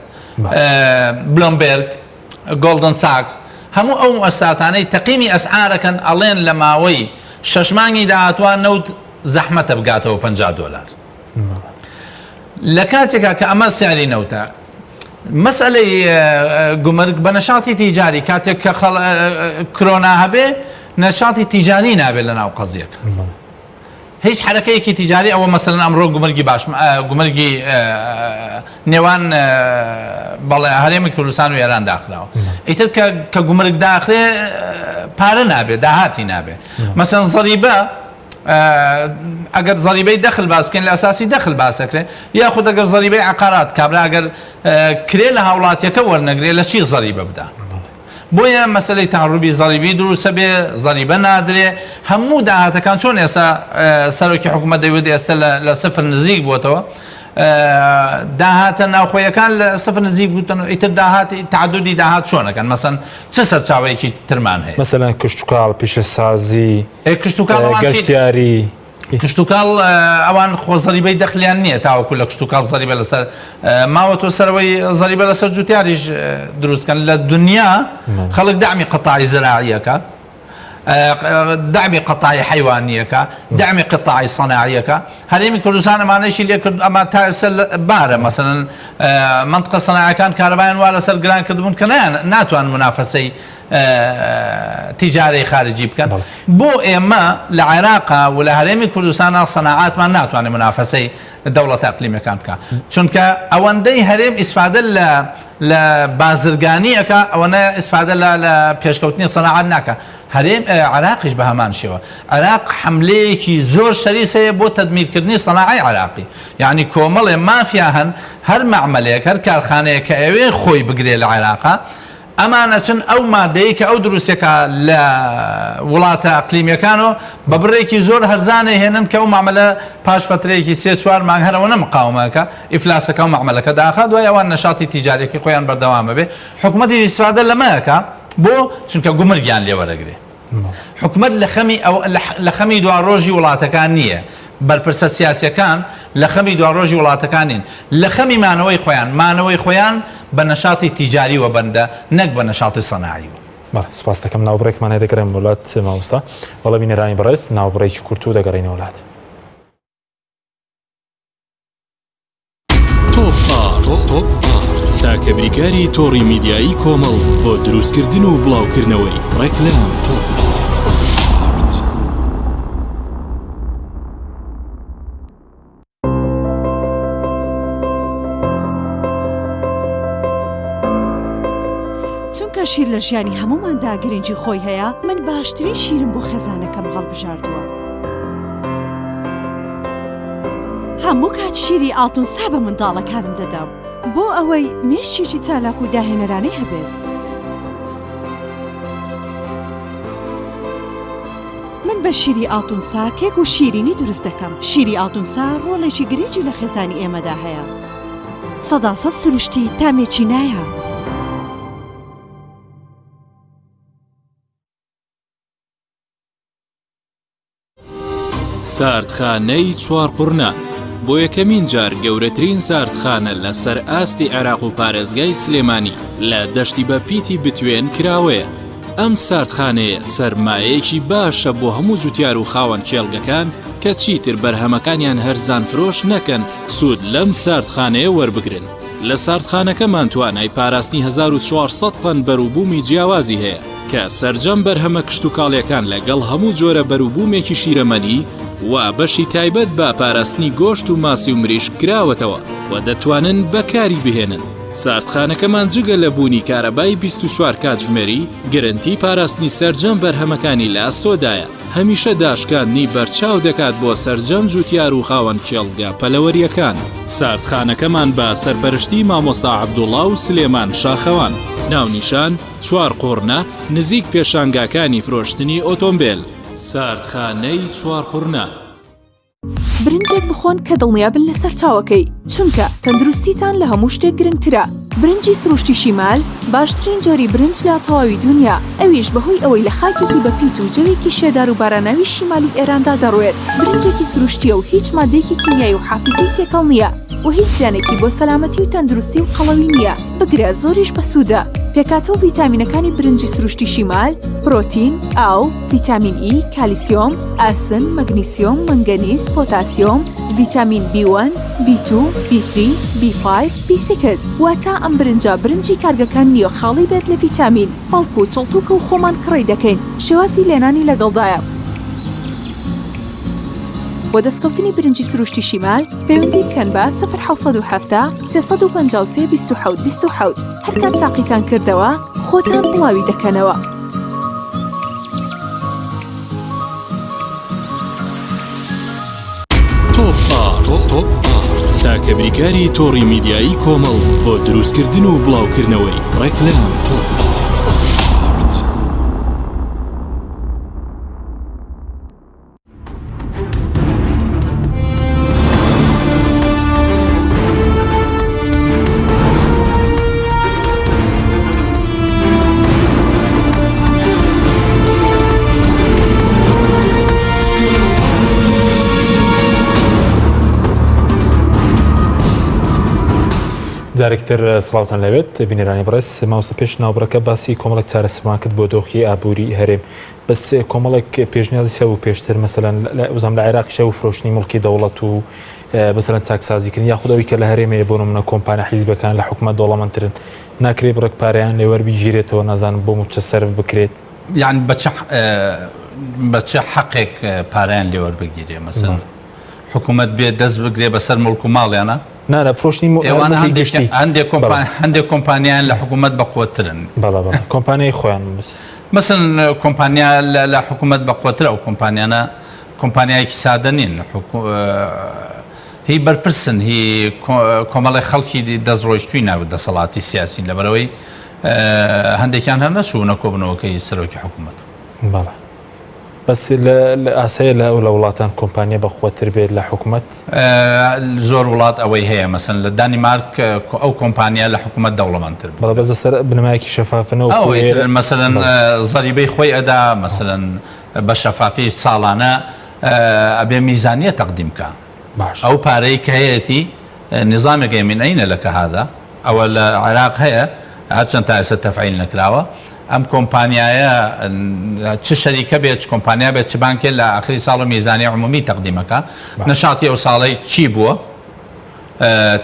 بلۆمبێرگ گۆڵدن ساکس هەموو ئەو موئەساتانەی تەقیمی ئەسعارەکەن ئەڵێن لە ماوەی شەش مانگی داهاتوە نەوت زەحمەتە بگاتەوە 50 دۆلار لە کاتێکا کە ئەمە سعری نەوتە مەسئەلەی گومرگ بە نەشاتی تیجاری کاتێک کە کرۆنا هەبێ نەشاتی تیجاری نابێت لە ناو قەزیەکە هیچ حرەکەیەکی تیجاری ئەوە مەسەلەن ئەمڕۆ گومرگی باش گومرگی نێوان بەڵێ هەرێمی کوردستان و ئێران داخراوە ئیتر کە کە گومرگ داخرێ پارە نابێت داهاتی نابێت مەسەن زەریبە ئەگەر زەریبەی دەخل باس بکەین لە ئەساسی دەخل باس دەکرێت یاخود ئەگەر زەریبەی عقارات کابرا ئەگەر کرێ لە هاوڵاتیەکە وەرنەگرێ لە چی زەریبە بدا بۆیە مەسلەی تاڕوبی زەریبی دروستە بێ زەریبە نادرێ هەموو داهاتەکان چۆن ئێستا سەرۆکی حکوومەت دەیوت ئێستا لە سفر نزیک بووتەوە داهاتە ناوخۆیەکان لە سفر نزیک بوتن ئیتر داهاتی تعددی داهات چۆنەکەن مەسەن چ سەرچاوەیەکی ترمان هەیە مەسەلەن کشتوکاڵ پیشەسازی ئێ کشتوکاڵ ئەوان چی؟ گەشتیاری. کشتوکاڵ ئەوان خۆ زەریبەی دەخلیان نییە تاوەکو لە کشتوکاڵ زەریبە لەسەر ماوەتەوە سەرەوەی زەریبە لەسەر جوتیاریش دروستکەن لە دنیا خەڵک دامی قەتای زراعیەکە دەعمی قەتاعی حەیوانییەکە، دەعمی قەتاعی سەناعییەکە، هەرێمی کوردستان ئەمانەیشی لێ کرد، ئەمە تا ئێستا بارە، مەسەلەن مەنتقە سەناعیەکان کارەبایان وا لەسەر گران کردبوون کە نایان ناتوان مونافەسەی تیجارەی خارجی بکەن. بۆ ئێمە لە عێراقا و لە هەرێمی کوردستانا سەناعاتمان ناتوانێت مونافەسەی دەوڵەتە ئەقلیمیەکان بکا، چونکە ئەوەندەی هەرێم ئیسفادە لە لە بازرگانی ئەکا ئەوەنە ئیسفادە لە لە پێشکەوتنی سەناعەت ناکا هەرێم عێراقیش بە هەمان شێوە عێراق حەملەیەکی زۆر شەریس هەیە بۆ تەدمیرکردنی سەناعەی عێراقی یعنی کۆمەڵێ مافیا هەن هەر مەعمەلێک هەر کارخانەیەک کە ئەوێ خۆی بگرێ لە عێراقا ئەمان ئەچن ئەو مادەی کە ئەو دروستەکە لە وڵاتە ئەقلیمیەکانەوە بە بڕێکی زۆر هەرزانە هێنن کە ئەو مامەلە پاش فترەیەکی سێ چوار مانگ هەر ئەوەنە مقاومەکە ئیفلاسەکە و مەعمەلەکە داخا دوای ئەوان نەشاتی تیجاریەکەی خۆیان بەردەوام ئەبێ حکومەتیش ئیستفادە لەمە ئەکا بۆ چونکە گومرگیان لێ وەرەگرێ حکومەت لە خەمی ئەو لە خەمی دواڕۆژی وڵاتەکان نییە بەرپرسە سیاسیەکان لە خەمی دواڕۆژی وڵاتەکان نین لە خەمی مانەوەی خۆیان مانەوەی خۆیان بە نەشاتی تیجاریوە بەندە نەک بە نەشاتی سەناعیوە. بەڵێ سوپاس دەکەم ناوبڕێکمان هەیە دەگەڕێمەوە لات مامۆستا بەڵێ بینەرانی بەڕێز ناوبڕێکی کورت و دەگەڕێینەوە لات. تۆپ ئارت تاکە بریکاری تۆڕی میدیایی کۆمەڵ بۆ دروستکردن و بڵاوکردنەوەی ڕێکلام. تۆپ ئارت. چونکە شیر لە ژیانی هەمووماندا گرنگی خۆی هەیە، من باشترین شیرم بۆ خێزانەکەم هەڵبژاردووە. هەموو کات شیری ئاڵتونسا بە منداڵەکانم دەدەم بۆ ئەوەی مێشکێکی چالاک و داهێنەرانەی هەبێت. من بە شیری ئاڵتونسا کێک و شیرینی دروست دەکەم. شیری ئاڵتونسا ڕۆڵێکی گرنگی لە خێزانی ئێمەدا هەیە. سەداسەد سروشتی تامێکی نایاب. ساردخانەی چوارقوڕنە بۆ یەکەمین جار گەورەترین ساردخانە لە سەر ئاستی عێراق و پارێزگای سلێمانی لە دەشتی بە پیتی بتوێن کراوەیە. ئەم ساردخانەیە سەرمایەیەکی باشە بۆ هەموو جوتیار و خاوەن کێڵگەکان کە چیتر بەرهەمەکانیان هەرزان فرۆش نەکەن سوود لەم ساردخانەیە وەربگرن. لە ساردخانەکەمان توانای پاراستنی 1400 تەن بەروبوومی جیاوازی هەیە کە سەرجەم بەرهەمە کشتوکاڵیەکان لەگەڵ هەموو جۆرە بەروبوومێکی شیرەمەنی و بەشی تایبەت بە پاراستنی گۆشت و ماسی و مریشک کراوەتەوە و دەتوانن بەکاری بهێنن. ساردخانەکەمان جگە لە بوونی کارەبای 24 کاتژمێری، گرنتی پاراستنی سەرجەم بەرهەمەکانی لە ئەستۆدایە، هەمیشە داشکاندنی بەرچاو دەکات بۆ سەرجەم جوتیار و خاوەن کێڵگە پەلەوەرییەکان. ساردخانەکەمان بە سەرپەرشتی مامۆستا عەبدوڵا و سلێمان شاخەوان، ناونیشان، چوارقوڕنە، نزیک پێشانگاکانی فرۆشتنی ئۆتۆمبێل. ساردخانەی چوارقوڕنە. برنجێک بخۆن کە دڵنیابن لە سەرچاوەکەی، چونکە تەندروستیتان لە هەموو شتێک گرنگترە. برنجی سروشتی شیمال باشترین جۆری برنج لە تەواوی دونیا، ئەویش بەهۆی ئەوەی لە خاکێکی بەپیت و جەوێکی شێدار و باراناوی شیمالی ئێراندا دەڕوێت، برنجێکی سروشتییە و هیچ ماددەیەکی کیمیایی و حافیزەی تێکەڵ نییە و هیچ زیانێکی بۆ سەلامەتی و تەندروستی و قەڵەوی نییە، بگرە زۆریش بەسوودە. پێکهاتە و ڤیتامینەکانی برنجی سروشتی شیمال، پرۆتین، ئاو، ڤیتامین ئی، کالیسیۆم، ئاسن، مەگنیسیۆم، مەنگەنیز، پۆتاسیۆم، ڤیتامین بی وەن، بی توو، بی ثری، بی فایڤ، بی سیکس، واتە ئەم برنجە برنجی کارگەکان نییە خاڵی بێت لە ڤیتامین، بەڵکو چڵتوکە و خۆمان کڕی دەکەین، شێوازی لێنانی لەگەڵدایە. بۆ دەستکەوتنی برنجی سروشتی شیمال پەیوەندی بکەن بە، سفر 770 353 27 27، هەرکات تاقیتان کردەوە خۆتان بڵاوی دەکەنەوە. تۆپ ئارت تاکە بریکاری تۆڕی میدیایی کۆمەڵ بۆ دروستکردن و بڵاوکردنەوەی ڕێکلام. تۆپ ئارت. جارێکتر سڵاوتان لەبێت بینەرانی بەڕێز ماوسە پێش ناوبڕەکە باسی کۆمەڵێک چارەسەرمان کرد بۆ دۆخی ئابووری هەرێم بەس کۆمەڵێک پێشنیازی هەبوو پێشتر مەسەلەن وزم لە عێراقیش هەبوو فرۆشتنی موڵکی دەوڵەت و مەسەلەن چاکسازیکردن یاخود ئەوی کە لە هەرێمەیە بۆ نمونە کۆمپانیا حیزبەکان لە حکومەت دەوڵەمەندترن ناکرێ بڕێک پارەیان لێ وەربگیرێتەوە نازانم بۆ مووچە سەرف بکرێت. یان بە چ بە چ حەقێک پارەیان لێ وەربگیرێ مەسەلەن حکوومەت بێ دەست بگرێ بەسەر موڵک و ماڵیانە؟ نا نا فرۆشتنی مو- ئێوانە موڵکی هەندێک گشتی هەندێک بەڵێ کۆمپان هەندێک کۆمپانیایان لە حکوومەت بەقوەتترن. بەڵێ بەڵێ کۆمپانیای خۆیان بەس. مەسەلەن کۆمپانیا لە لە حکوومەت بەقوەترە ئەو کۆمپانیانە کۆمپانیایەکی سادە نین حکو هی بەرپرسن هی کۆمەڵێک خەڵکی دەست ڕۆیشتووی ناو دەسەڵاتی سیاسین لەبەرئەوەی هەندێکیان هەر نەچوونە کۆبوونەوەکەی سەرۆکی حکوومەت. بەڵێ بەس لە ئاسایە لە لە وڵاتان کۆمپانیا بەقوەتر بێت لە حکومەت؟ زۆر وڵات ئەوەی هەیە مەسەن لە دانیمارک ئەو کۆمپانیا لە حکوومەت دەوڵەمەندتر بوو. بەڵێ بەس لەسەر بنەمایەکی شەفافە نەوەکو ئەوەی ئێرە. مەسەلەن زەریبەی خۆی ئەدا مەسەلەن بە شەفافی ساڵانە ئەبێ میزانیە تەقدیم کا باش ئەو پارەی کە هەیەتی نظامێک هەیە من ئەینە لەکە هذا ئەوە لە عێراق هەیە هەرچەند تا ئێستا تەفعیل نەکراوە ئەم کۆمپانیایە چ شەریکە بێت چ کۆمپانیا بێت چ بانکێ لە ئاخری ساڵ و میزانیە عمومی تەقدیمەکە نەشاتی ئەو ساڵەی چی بووە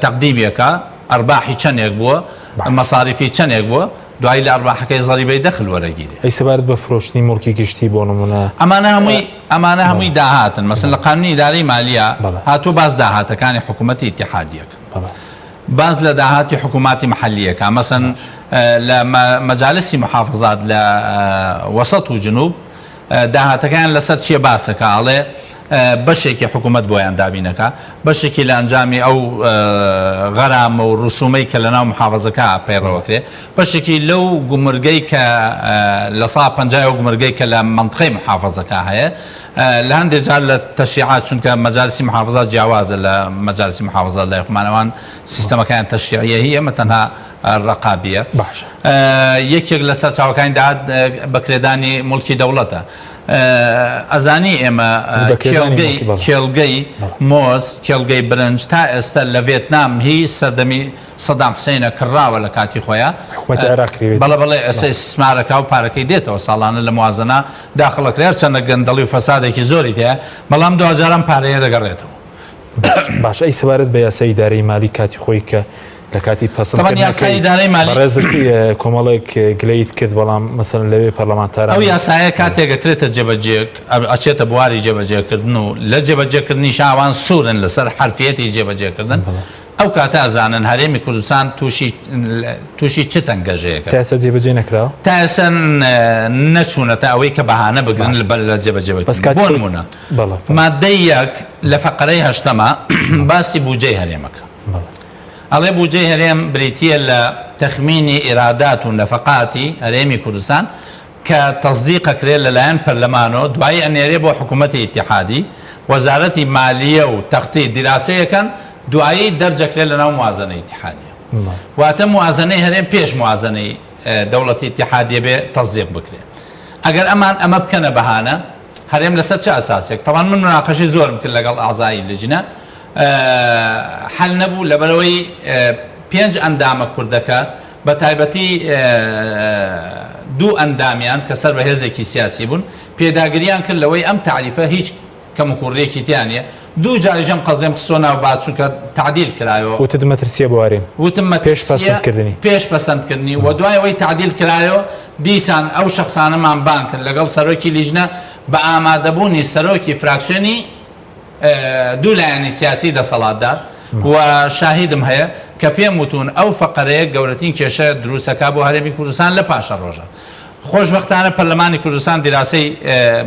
تەقدیمیەکە ئەرباحی چەندێک بووە مەساریفی چەندێک بووە دوایی لە ئەرباحەکەی زەریبەی دەخل وەرەگیرێ. ئەی سەبارەت بە فرۆشتنی موڵکی گشتی بۆ نمونە؟ ئەمانە هەمووی ئەمانە هەمووی داهاتن مەسەن لە قانونی ئیدارەی مالیە هاتووە باس داهاتەکانی حکوومەتی ئیتیحادیەکە باس لە داهاتی حکووماتی محەلیەکە مەسەن لە مەجالسی محافظات لە وەسەت و جنوب داهاتەکەیان لەسەر چیە باسەکە ئەڵێ بەشێکی حکوومەت بۆیان دابینەکە بەشێکی لە ئەنجامی ئەو غەرامە و ڕسومەی کە لەناو محافظەکە پەیڕەوەکرێ بەشێکی لەو گومرگەی کە لە سا پەنجای ئەو گومرگەی کە لە مەنتقەی محافظەکە هەیە لە هەندێک جار لە تەشریعات چونکە مەجالسی محافظات جیاوازە لە مەجالسی محافظات لای خۆمان ئەوان سیستەمەکەیان تەشریعیە هی ئێمە تەنها ڕەقابیە باشە یەکێک لە سەرچاوەکانی داهات بەکرێدانی موڵکی دەوڵەتە ئەزانی ئێمە کێڵگەی کێڵگەی مۆز کێڵگەی برنج تا ئێستا لە ڤێتنام هی سەردەمی سەدام حسینە کڕاوە لە کاتی خۆیا حکومەتی عێراق کڕیوێتی. بەڵێ بەڵێ ئێستا ئیستیسمارەکا و پارەکەی دێتەوە ساڵانە لە موازنە داخڵەکرێ هەرچەندە گەندەڵی و فەسادێکی زۆری تیایە بەڵام دواجار ئەم پارەیە دەگەڕێتەوە. باشە ئەی سەبارەت بە یاسای ئیدارەی مالی کاتی خۆی کە لە کاتی طبعا یاسای پەسەندکردنەکەی ئیدارەی مالی بەڕێزت کۆمەڵێک گلەیت کرد بەڵام مەسەلەن لەوێ پەرلەمانتاران ئەو یاسایە کاتێک ئەکرێتە جێبەجێ ئەچێتە بواری جێبەجێکردن و لە جێبەجێکردنیشا ئەوان سوورن لەسەر حەرفیەتی جێبەجێکردن ئەو کاتە ئەزانن هەرێمی کوردستان تووشی تووشی چ تەنگەژەیەکە. تا ئێستا جێبەجێ نەکراوە؟ تا ئێستا نەچوونەتە ئەوەی کە بەهانە بگرن لە جێبەجێ بەس بکردن. کاتی بۆ خۆی نموونە بەڵێ فەرموو. ماددەی یەک لە فەقەرەی هەشتەما باسی بوجەی هەرێمەکە. بەڵێ. ئەڵێ بوجەی هەرێم بریتییە لە تەخمینی ئیرادات و نەفەقاتی هەرێمی کوردستان کە تەسدیق ئەکرێت لەلایەن پەرلەمانەوە دوایی ئەنێرێ بۆ حکوومەتی ئیتیحادی، وەزارەتی مالیە و تەختیت دیراسەی ئەکەن دوایی دەرجەکرێت لەناو موازەنەی ئیتیحادیە. واتە موازەنەی هەرێم پێش موازەنەی دەوڵەتی ئیتیحادیە بێ تەسدیق بکرێ. ئەگەر ئەمان ئەمە بکەنە بەهانە هەرێم لەسەر چ ئەساسێک؟ تەبعەن من مناقەشەی زۆرم کرد لەگەڵ ئەعزای لجنە حەل نەبوو لەبەرئەوەی پێنج ئەندامە کوردەکە بە تایبەتی دوو ئەندامیان کە سەر بە هێزێکی سیاسی بوون، پێداگرییان کرد لەوەی ئەم تەعریفە هیچ کەموکوڕییەکی تیا نییە. دوو جاریش ئەم قەزیەم خستووە ناو باس چونکە تەعدیل کرایەوە. وتت مەترسییە بۆ هەرێم. وتم پێش مەترسییە پەسەندکردنی. پێش پەسەندکردنی و دوای ئەوەی تەعدیل کرایەوە دیسان ئەو شەخسانەمان بانگ کرد لەگەڵ سەرۆکی لیژنە بە ئامادەبوونی سەرۆکی فراکسیۆنی دوو لایەنی سیاسی دەسەڵاتدار و شاهیدم هەیە کە پێم وتوون ئەو فەقەرەیە گەورەترین کێشە دروستەکا بۆ هەرێمی کوردستان لە پاشەڕۆژە. خۆشبەختانە پەرلەمانی کوردستان دیراسەی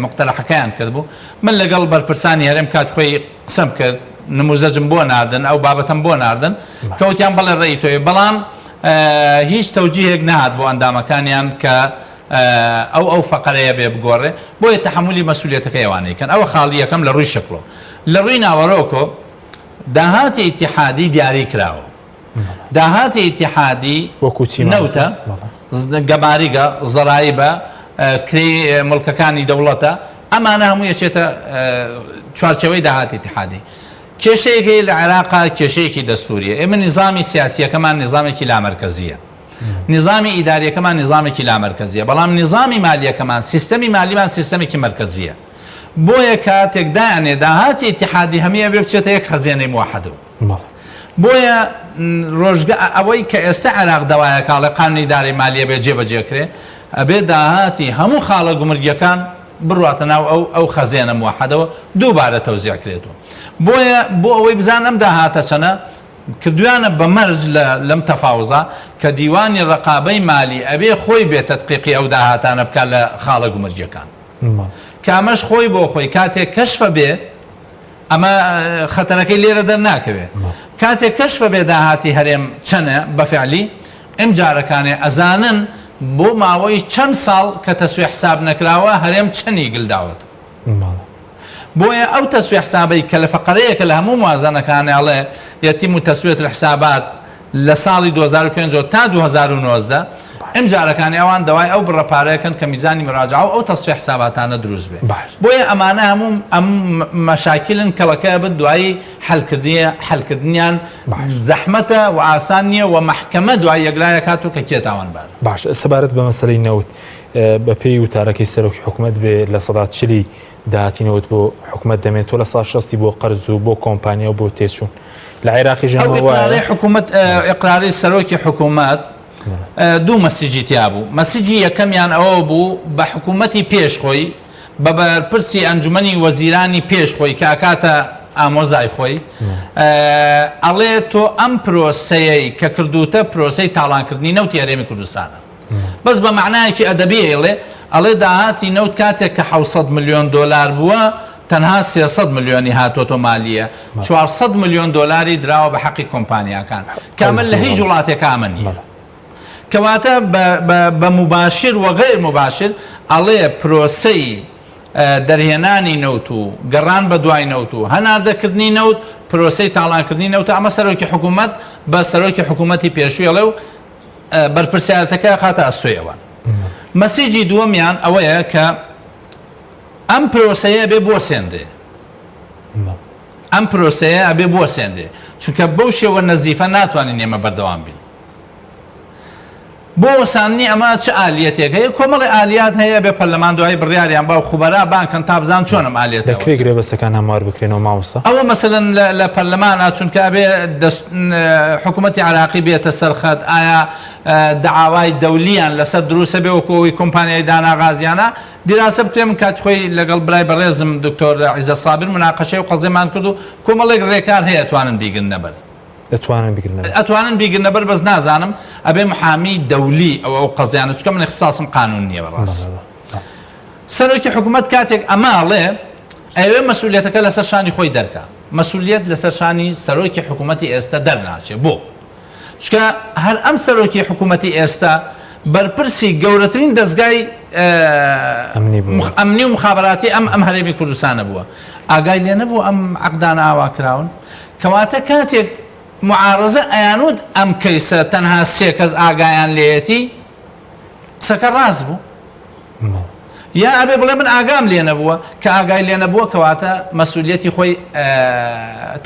مقتەرەحەکەیان کردبوو. من لەگەڵ بەرپرسانی هەرێم کات خۆی قسەم کرد، نموزەجم بۆ ناردن، ئەو بابەتەم بۆ ناردن کە وتیان بەڵێ ڕێی تۆیە، بەڵام هیچ تەوجیهێک نەهات بۆ ئەندامەکانیان کە ئەو ئەو فەقەرەیە بێ بگۆڕێ بۆیە تەحەمولی مەسولیەتەکەی ئەوانەی کەن ئەوە خاڵی یەکەم لە ڕووی شکڵەوە لە ڕووی ناوەرۆکۆ داهاتی ئیتیحادی دیاری کراوە داهاتی ئیتیحادی وەکو چی نەوتە گەماریگە زەرایبە کرێی مڵکەکانی دەوڵەتە ئەمانە هەموو یەچێتە چوارچێوەی داهاتی ئیتیحادی. کێشەیەک هەیە لە عێراقا کێشەیەکی دەستوریە ئێمە نیزامی سیاسیەکەمان نیزامێکی لامەرکەزیە نیزامی ئیداریەکەمان نیزامێکی لامەرکەزیە بەڵام نیزامی مالیەکەمان سیستەمی مالیمان سیستەمێکی مەرکەزیە بۆیە کاتێک دایانێ داهاتی ئیتیحادی هەمی ئەبێ بچێتە یەک خەزێنەی موحدەوە بۆیە ڕۆژگە ئەوەی کە ئێستا عێراق دەوایە کاڵێ قانونی ئیدارەی مالیە بێ جێبەجێ کرێ ئەبێ داهاتی هەموو خاڵە گومرگیەکان بڕواتە ناو ئەو ئەو خەزێنە موحدەوە دووبارە تەوزیع کرێتەوە بۆیە بۆ ئەوەی بزان ئەم داهاتە چەنە کردویانە بە مەرج لە لەم تەفاوزە کە دیوانی ڕەقابەی مالی ئەبێ خۆی بێ تەدقیقی ئەو داهاتانە بکات لە خاڵە گومرگیەکان کە ئەمەش خۆی بۆ خۆی کاتێک کەشفە بێ ئەمە خەتەرەکەی لێرە دەرناکەوێ کاتێک کەشفە بێ داهاتی هەرێم چەنە بە فعلی ئمجارەکانێ ئەزانن بۆ ماوەی چەند ساڵ کە تەسویە حساب نەکراوە هەرێم چەنی گل داوەتەوە. بۆیە ئەو تەسویە حسابەی کە لە فەقەرەیەکە لە هەموو موازەنەکانێ ئەڵێ یتم تسویە الحسابات لە ساڵی 2005 تا 2019 ئمجارەکانی ئەوان داوای ئەو بڕە پارەیەکەن کە میزانی مراجعە و ئەو تەسفیە حساباتانە دروست بێ بۆیە ئەمانە هەموو ئەم مەشاکلن کەڵەکە بن دوایی حەلکردنی حەلکردنیان زەحمەتە و ئاسان نییە و مەحکەمە دوای یەکلایە کات و کە کێ تاوانبارە. باش سەبارەت بە مەسەلەی نەوت بەپێی وتارەکەی سەرۆکی حکومەت بێ 40% داهاتی نەوت بۆ حکومەت دەمێنێتەوە 60% بۆ قەرز و بۆ کۆمپانیا و بۆ تێچوون لە عێراقی ئەو ئیقرارەی حکومەت ئیقراری سەرۆکی حکومەت دوو مەسیجی تیا بوو مەسیجی یەکەمیان ئەوە بوو بە حکوومەتی پێش خۆی بە بەرپرسی ئەنجومەنی وەزیرانی پێش خۆی کە ئەکاتە ئامۆزای خۆی ئەڵێ تۆ ئەم پرۆسەیەی کە کردوتە پرۆسەی تاڵانکردنی نەوتی هەرێمی کوردستانە بەس بە مەعنایەکی ئەدەبی ئەیڵێ ئەڵێ داهاتی نەوت کاتێک کە 600 ملیۆن دۆلار بووە تەنها 300 ملیۆنی هاتۆتۆ مالیە 400 ملیۆن دۆلاری دراوە بە حەقی کۆمپانیاکان کە ئەمە لە هیچ وڵاتێکا ئەمە نییە. کەواتە بە موباشر و غەیر موباشر ئەڵێ پرۆسەی دەرهێنانی نەوت و گەڕان بە دوای نەوت و هەناردەکردنی نەوت پرۆسەی تاڵانکردنی نەوتە ئەمە سەرۆکی حکوومەت بە سەرۆکی حکوومەتی پێشووی ئەڵێ و بەرپرسیارەتەکە خاتە ئەستۆی ئەوان. مەسیجی دووەمیان ئەوەیە کە ئەم پرۆسەیە بێ بوەسێنرێ. ئەم پرۆسەیە ئەبێ بوەسێنرێ چونکە بەو شێوە نەزیفە ناتوانین ئێمە بەردەوام بین. بۆ وەساندنی ئەمە چ ئالیەتێک هەیە؟ کۆمەڵی ئالیات هەیە بێ پەرلەمان دوایی بڕیاریان با و خوبەرا بان کەن تا بزان چۆن ئەم ئالیەتە دەکرێ گرێبەستەکان هەموار بکرێنەوە مامۆستا؟ ئەوە مەسەلەن لە پەرلەمانە چونکە ئەبێ حکوومەتی عێراقی بێتە سەر خەت ئایا دەعاوای دەولیان لەسەر دروستە بێ وەکو ئەوەی کۆمپانیای دانا غازیانە دیراسە بکرێ من کاتی خۆی لەگەڵ برای بەڕێزم دکتۆر عیزەت سابر مناقەشەی و قەزیەمان کرد و کۆمەڵێک ڕێکار هەیە ئەتوانن بیگرنە بەر. دەتوانن بیگرنە بەر؟ ئەتوانن بیگرنە بەر بەس نازانم ئەبێ محامی دەولی ئەو ئەو قەزیانە چونکە من اختصاصم قانون نییە بەڕاست. سەرۆکی حکوومەت کاتێک ئەمە ئەڵێ ئەیەوێ مەسئولیەتەکە لەسەر شانی خۆی دەرکا مەسئولیەت لەسەر شانی سەرۆکی حکوومەتی ئێستا دەرناچێ بۆ؟ چونکە هەر ئەم سەرۆکی حکوومەتی ئێستا بەرپرسی گەورەترین دەزگای ئەمنی و مخابراتی ئەم ئەم هەرێمی کوردستانە بووە ئاگای لێ نەبوو ئەم عەقدانە ئاوا کراون کەواتە کاتێک معارەزە ئەیانوت ئەم کەیسە تەنها سێ کەس ئاگایان لێیەتی قسەکە ڕاست بوو یا ئەبێ بڵێ من ئاگام لێ نەبووە کە ئاگای لێ نەبووە کەواتە مەسولیەتی خۆی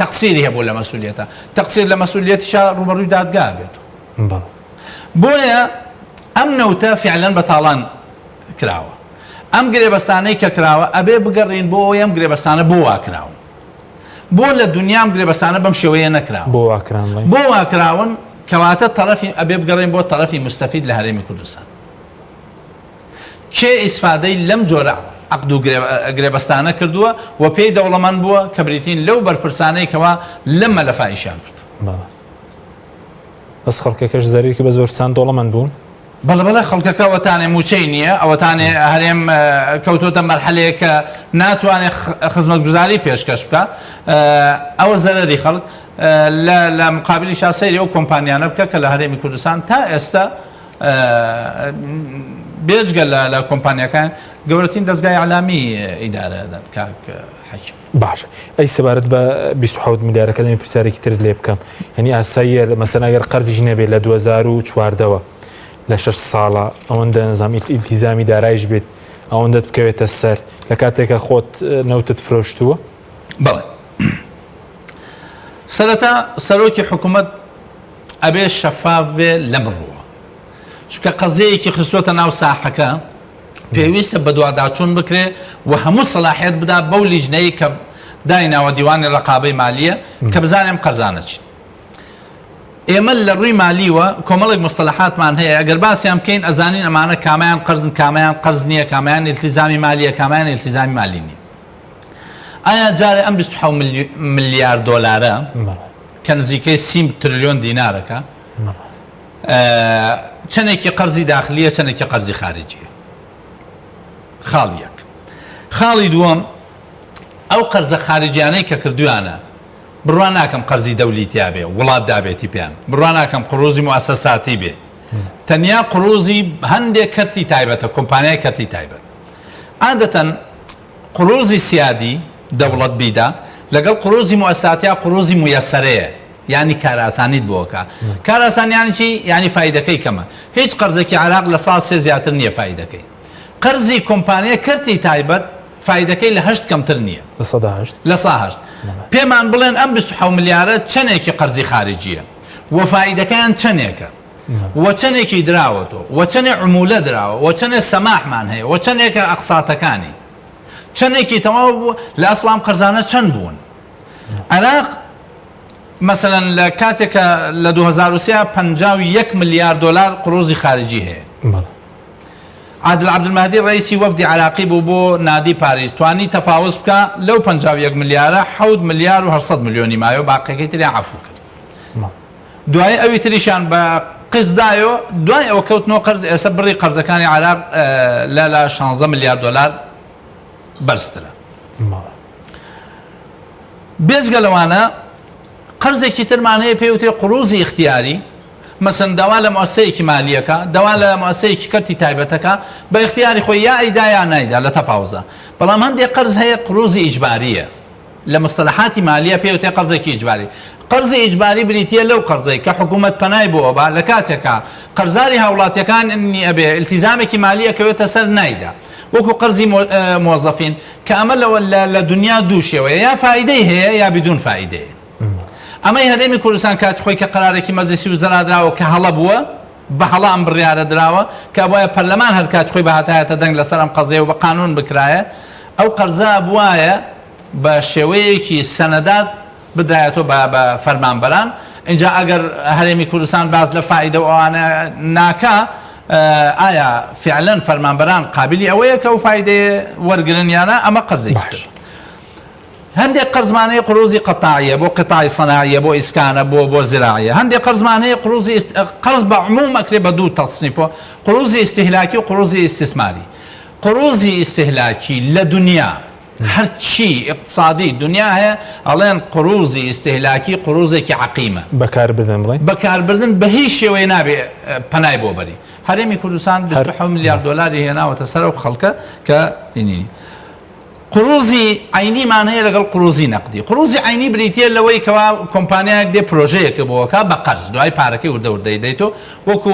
تەقسیری هەبوو لە مەسولیەتە تەقسیر لە مەسولیەتیشا ڕوبەڕووی دادگا بێت بۆیە ئەم نەوتە فعلەن بە تاڵان کراوە ئەم گرێبەستانەی کە کراوە ئەبێ بگەڕین بۆ ئەوەی ئەم گرێبەستانە بۆ وا کراون بۆ لە دنیا ئەم گرێبەستانە بەم شێوەیە نەکراون بۆ وا کراون بۆ وا کراون کەواتە تەرەفی ئەبێ بگەڕێن بۆ تەرەفی مستەفید لە هەرێمی کوردستان کێ ئیسفادەی لەم جۆرە عەقد و گرێبەستانە کردووە و پێی دەوڵەمەند بووە کە بریتین لەو بەرپرسانەی کەوا لەم مەلەفا ئیشیان کردووە. بەس خەڵکەکەش زەرەری کرد بەس بەرپرسان دەوڵەمەند بوون؟ بەڵێ بەڵێ خەڵکەکە ئەوەتانێ مووچەی نییە ئەوەتانێ هەرێم کەوتۆتە مەرحەلەیەک کە ناتوانێت خزمەتگوزاری پێشکەش بکە ئەوە زەرەری خەڵک لە مقابلیشا سەیری ئەو کۆمپانیانە بکە کە لە هەرێمی کوردستان تا ئێستا بێجگە لە کۆمپانیاکان گەورەترین دەزگای ئیعلامی ئیدارە دەن کاک حەکیم. باشە ئەی سەبارەت بە 27 ملیارەکە دەمێ پرسیارێکی ترت لێ بکەم یعنی ئاساییە مەسەن ئەگەر قەرزیش نەبێت لە 2014ەوە لە شەش ساڵە ئەوەندە نظام ئیلتیزامی دارایش بێت ئەوەندەت بکەوێتە سەر لە کاتێکە خۆت نەوتت فرۆشتووە بەڵێ. سەرەتا سەرۆکی حکوومەت ئەبێ شەفاف بێ لەم ڕووە چونکە قەزیەیەکی خستۆتە ناو ساحەکە پێویستە بەدواداچوون بکرێ و هەموو سەلاحیەت بدا بەو لیژنەی کە دایناوە دیوانی ڕقابەی مالیە کە بزانێ ئەم قەرزانە چین. ئێمە لە ڕووی مالیوە کۆمەڵێک مستەلەحاتمان هەیە ئەگەر باسیان بکەین ئەزانین ئەمانە کامیان قەرزن کامیان قەرز نییە کامیان التزامی مالیە کامیان التزامی مالی نییە. ئایا جارێ ئەم 27 ملیار دۆلارە کە نزیکەی 30 تریلیۆن دینارەکە چەندێکی قەرزی داخلیە چەندێکی قەرزی خارجیە خاڵ یەک خاڵی دووەم ئەو قەرزە خارجیانەی کە کردویانە بڕوا ناکەم قەرزی دەولی تیابێ وڵات دابێتی پێیان بڕوا ناکەم قڕوزی موئەسەساتی بێ تەنیا قڕوزی هەندێک کەرتی تایبەتە کۆمپانیای کەرتی تایبەت عادەتەن قڕوزی سیادی دەوڵەت بیدا لەگەڵ قڕوزی موئەساتیا قڕوزی مویەسەرەیە یانی کارئاسانیت بۆ ئەکا کارئاسان یانی چی یانی فایدەکەی کەمە هیچ قەرزێکی عێراق لە سا سێ زیاتر نییە فایدەکەی قەرزی کۆمپانیای کەرتی تایبەت فایدەکەی لە هەشت کەمتر نییە. 8%؟ 8%. پێمان بڵێن ئەم 27 ملیارە چەندێکی قەرزی خارجییە و فایدەکەیان چەندێکە و چەندێکی دراوەتەوە و چەندێ عمولە دراوە و چەندێ سەماحمان هەیە و چەندێکە ئەقساتەکانی چەندێکی تەواو بوو لە ئەسڵام قەرزانە چەند بوون عێراق مەسەلەن لە کاتێکە لە 2023 51 ملیار دۆلار قڕوزی خارجی هەیە. عادل عەبدولمەهدی ڕەئیسی وەفدی عێراقی بوو بۆ نادی پاریس توانی تەفاوز بکا لەو 51 ملیارە 7 ملیار و 800 ملیۆنی مایەوە باقیەکەی تریان عەفو کرد دوای ئەوی تریشیان بە قسط دایەوە دوای ئەوە کەوتنەوە قەرز ئێستا بڕی قەرزەکانی عێراق لە لە 16 ملیار دۆلار بەرزترە بێجگە لەوانە قەرزێکی ترمان هەیە پێی وترێ قروزی ئیختیاری مەسەن داوا لە موئەسسەیەکی مالیەکە، داوا لە موئەسسەیەکی کەرتی تایبەتەکە، بە ئیختیاری خۆی یا ئەیدا یا نایدا لە تەفاوزا. بەڵام هەندێک قەرز هەیە قروزی ئیجبارییە. لە مستەلەحاتی مالیە پێی وترێ قەرزێکی ئیجباری. قەرزی ئیجباری بریتییە لەو قەرزەی کە حکوومەت پەنای بۆ ئەبا لە کاتێکا قەرزاری هاوڵاتیەکانی ئەبێ ئیلتیزامێکی مالی ئەکەوێتە سەر نایدا. وەکو قەرزی مۆزەفین کە ئەمە لە دنیا دوو شێوەیە یا فائیدەی هەیە یا بدون فائیدەیە. ئەمەی هەرێمی کوردستان کاتی خۆی کە قەرارێکی مەجلیسی وزەرا دراوە کە هەڵە بووە، بە هەڵە ئەم بڕیارە دراوە، کە ئەبوایە پەرلەمان هەر کاتی خۆی بهاتایەتە دەنگ لەسەر ئەم قەزیە و بە قانوون بکرایە، ئەو قەرزە ئەبوایە بە شێوەیەکی سەنەدات بدرایەتەوە بە بە فەرمانبەران، ئینجا ئەگەر هەرێمی کوردستان باس لە فائیدە و ئەوانە ناکا، ئایا فیعلەن فەرمانبەران قابیلی ئەوەیە کە ئەو فائیدەیە وەرگرن یا نا، ئەمە قەرزێکی تر. هەندێک قەرزمان هەیە قروزی قەتاعیە بۆ قەتاعی سەناعیە بۆ ئیسکانە بۆ بۆ زراعیە هەندێک قەرزمان هەیە قروزی قەرز بە عموم ئەکرێ بە دوو تەسنیفەوە قروزی ئیستیهلاکی و قروزی ئیستیسماری قروزی ئیستیهلاکی لە دنیا هەرچی اقتصادی دنیا هەیە ئەڵێن قروزی ئیستیهلاکی قروزێکی عەقیمە بەکاربردن بڵێن بەکاربردن بە هیچ شێوەیە نابێ پەنای بۆ بەری هەرێمی کوردستان 27 ملیار دۆلاری هێناوەتە سەر ئەو خەڵکە کە ئینی قروزی عەینیمان هەیە لەگەڵ قروزی نەقدی. قروزی عەینی بریتییە لەوەی کەوا کۆمپانیایەک دێ پرۆژەیەکە بۆ ئەکا بە قەرز دوای پارەکەی وردە وردە ئەیدەیتۆ وەکو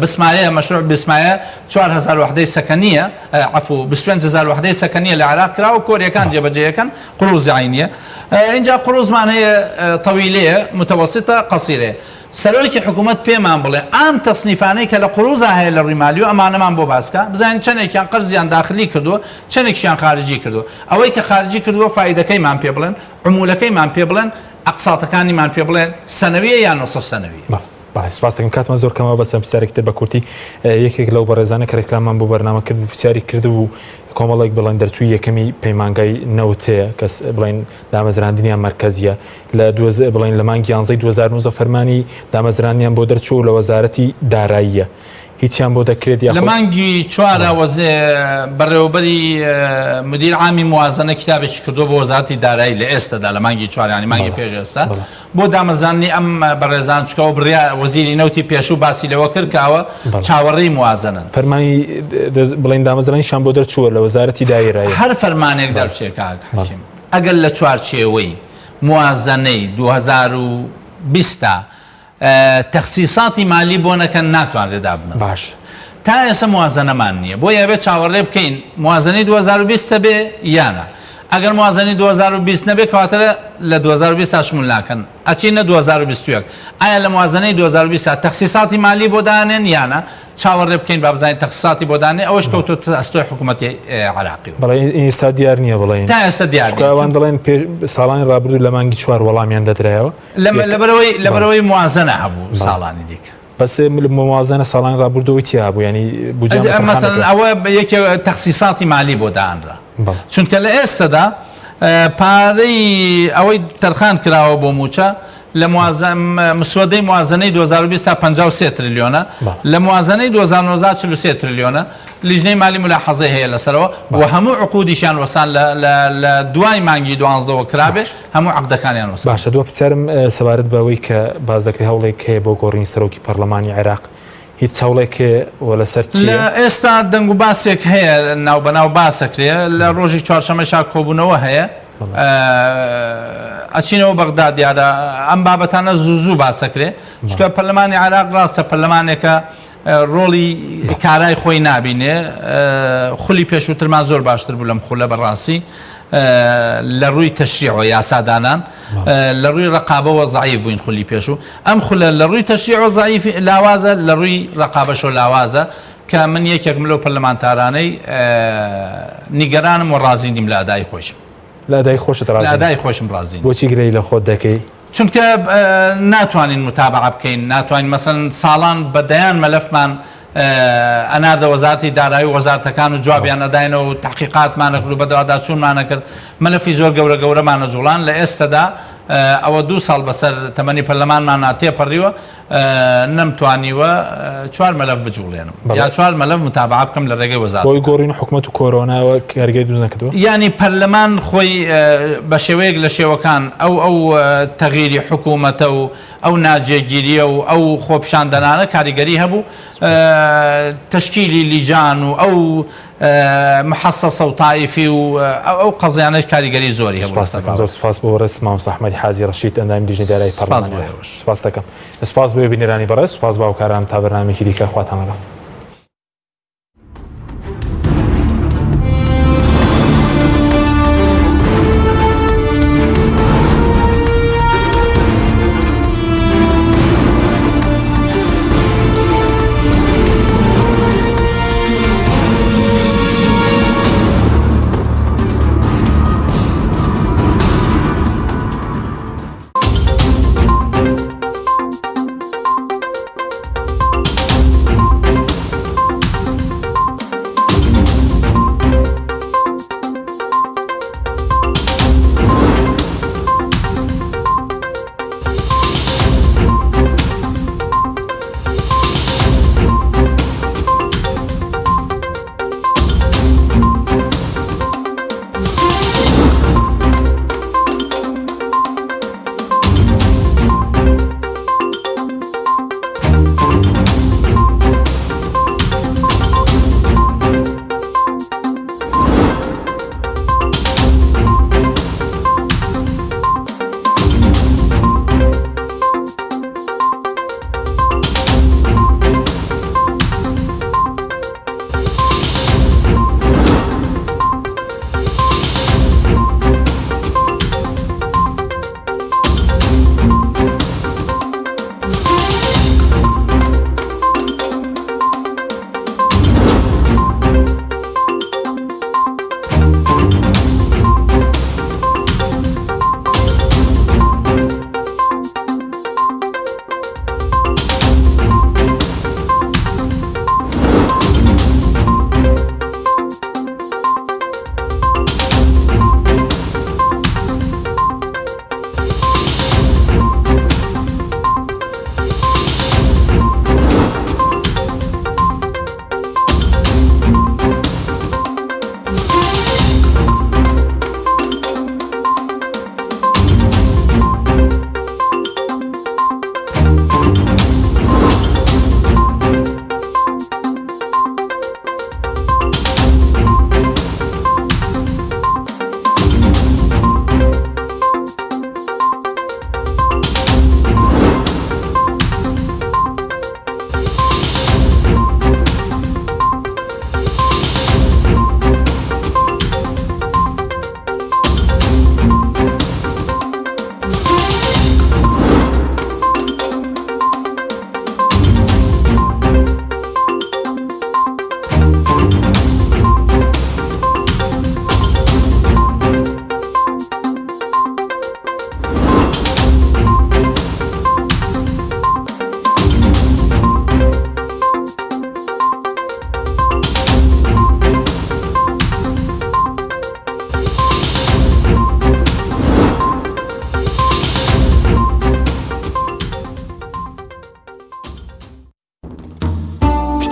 بسمایە مەشروع بسمایە 4000 وحدەی سەکەنیە عەفو 25000 وحدەی سەکەنیە لە عێراق کراوە کۆریەکان جێبەجێ ئەکەن قروزی عەینیە ئینجا قروزمان هەیە تەویلەیە متەوەسیتە قەسیرەیە سەرۆکی حکومەت پێمان بڵێ ئام تەسنیفانەی کە لە قروزا هەیە لە ڕووی مالیو ئەمانەمان بۆ باس کا بزانین چەنێکیان قەرزیان داخلی کردووە چەنێکشیان خارجی کردووە ئەوەی کە خارجی کردووە فایدەکەیمان پێ بڵێن عمولەکەیمان پێ بڵێن ئەقساتەکانیمان پێ بڵێن سەنەویە یان نصف سەنەویە. بەڵێ سپاس دەکەم کاتمان زۆر کەمە بەس چەند پرسیارێکی تر بە کورتی یەکێک لەو بەڕێزانە کە ڕێکلامان بۆ بەرنامە کرد پرسیاری کردبوو کۆمەڵێک بڵێن دەرچووی یەکەمی پەیمانگای نەوت هەیە کەس بڵێن دامەزراندنیان مەرکەزیە لە بڵێن لە مانگی یانزەی 2019 فەرمانی دامەزراندنیان بۆ دەرچوو لە وەزارەتی داراییە هیچیان بۆ دەکرێت یاخود؟ لە مانگی چوارا وەزێ بەڕێوەبەری مدیر عامی موازنە کتابێکی کردووە بۆ وەزارەتی دارایی لە ئێستەدا لە مانگی چوار یانی مانگی پێش ئێستا بۆ دامەزراندنی ئەم بەڕێزان چکە و بڕیا وەزیری نەوتی پێشوو باسی لەوە کرد کە ئەوە چاوەڕێی موازنەن. فەرمانی بڵێن دامەزرانیشان بۆ دەرچووە لە وەزارەتی دارایی. هەر فەرمانێک دەربچێ کاک حەکیم ئەگەر لە چوارچێوەی موازنەی 2020 تا تەخسیساتی مالی بۆ نەکەن ناتوانرێت دابمەزرێت. باش. تا ئێستا موازەنەمان نییە بۆیە ئەبێت چاوەڕێ بکەین موازەنەی 2020 هەبێ یا نا. ئەگەر موازنەی 2020 نەبێ کەواتە لە 2020 تا شمول ناکەن ئەچینە 2021 ئایا لە موازنەی 2020 تا تەخسیساتی مالی بۆ دانێن یانە چاوەڕێ بکەین با بزانین تەخسیساتی بۆ دانێ ئەوەش کەوتۆتە ئەستۆی حکوومەتی عێراقی بەڵێ ئێستا دیار نییە بڵێن تا ئێستا دیار نییە ئەوان دەڵێن ساڵانی ڕابردوو لە مانگی چوار وەڵامیان دەدرایەوە لەبەرەوەی لەبەرەوەی موازنە هەبوو ساڵانی دیکە بەس موازنە ساڵانی ڕابردووی تیا بوو ینی بودجە مەسەلەن ئەوە یەکێ تەخسیساتی مالی بۆ دانرا چونکە لە ئێستادا پارەی ئەوەی تەرخان کراوە بۆ موچە لە مسوەدەی موازنەی 2020 تا 53 تریلیۆنە لە موازنەی 2019 43 تریلیۆنە لیژنەی مالی ملاحەزەی هەیە لەسەرەوە و هەموو عقودیشیان وەسان لە دوای مانگی دوانزەوە کرابێ هەموو عقدەکانیان وەسان. باشە دوا پرسیارم سەبارەت بەوەی کە باس دەکرێت هەوڵێک هەیە بۆ گۆڕینی سەرۆکی پەرلەمانی عێراق هیچ هەوڵێک هەیە و لەسەر چییە؟ لە ئێستا دەنگ و باسێک هەیە ناوبەناو باسەکرێ لە ڕۆژی چوارشەمەشا کۆبوونەوە هەیە ئەچینەوە بەغدا دیارە ئەم بابەتانە زوو زوو باسەکرێ چونکە پەرلەمانی عێراق ڕاستە پەرلەمانێکە ڕۆڵی کارای خۆی نابینێ خولی پێشووترمان زۆر باشتر بوو لەم خولە بەڕاستی لە ڕووی تەشریعەوە یاسادانان لە ڕووی ڕقابەوە زعیف بووین خولی پێشوو ئەم خولە لە ڕووی تەشریعەوە زعیف لاوازە لە ڕووی ڕقابەشەوە لاوازە کە من یەکێکم لەو پەرلەمانتارانەی نیگەرانم و ڕازی نیم لە ئەدای خۆشم لە ئەدای خۆشت ڕازی لە ئەدای خۆشم ڕازی بۆچی گرەی لە خۆت دەکەی چونکە ناتوانین متابعە بکەین ناتوانین مەسەن ساڵان بە دەیان مەلەفمان ئەناردە وەزارەتی دارایی و وەزارەتەکان و جوابیان ئەداینەوە و تحقیقاتمان ئەکرد و بەدواداچوونمان ئەکرد مەلەفی زۆر گەورە گەورەمان ئەجوڵان لە ئێستەدا ئەوە دوو ساڵ بەسەر تەمەنی پەرلەمانمانا تێپەڕیوە نەمتوانیوە چوار مەلەف بجوڵێنم یا چوار مەلەف متابعە بکەم لە ڕێگەی وەزارەت. بۆی گۆڕین حکومەت و کۆرۆناوە کارگەری دروست نەکردووە؟ یانی پەرلەمان خۆی بە شێوەیەک لە شێوەکان ئەو ئەو تەغیری حکوومەتە و ئەو ناجێگیریە و ئەو خۆپیشاندەرانە کاریگەری هەبوو تەشکیلی لیجان و ئەو محەسەسە و تائیفی و ئەو قەزیانەش کاریگەری زۆری هەبوو سپاس دەکەم. زۆر سپاس بۆ بەڕێز مامۆستا ئەحمەدی حاجی ڕەشید ئەندامی لیژنەی دارایی سپاس بۆ پەرلەمانی ئێوەش. سپاس دەکەم. سپاس بۆ بینەرانی بەڕێز سپاس بۆ هاوکارانم تا بەرنامەیەکی دیکە خواتان لەگەڵ.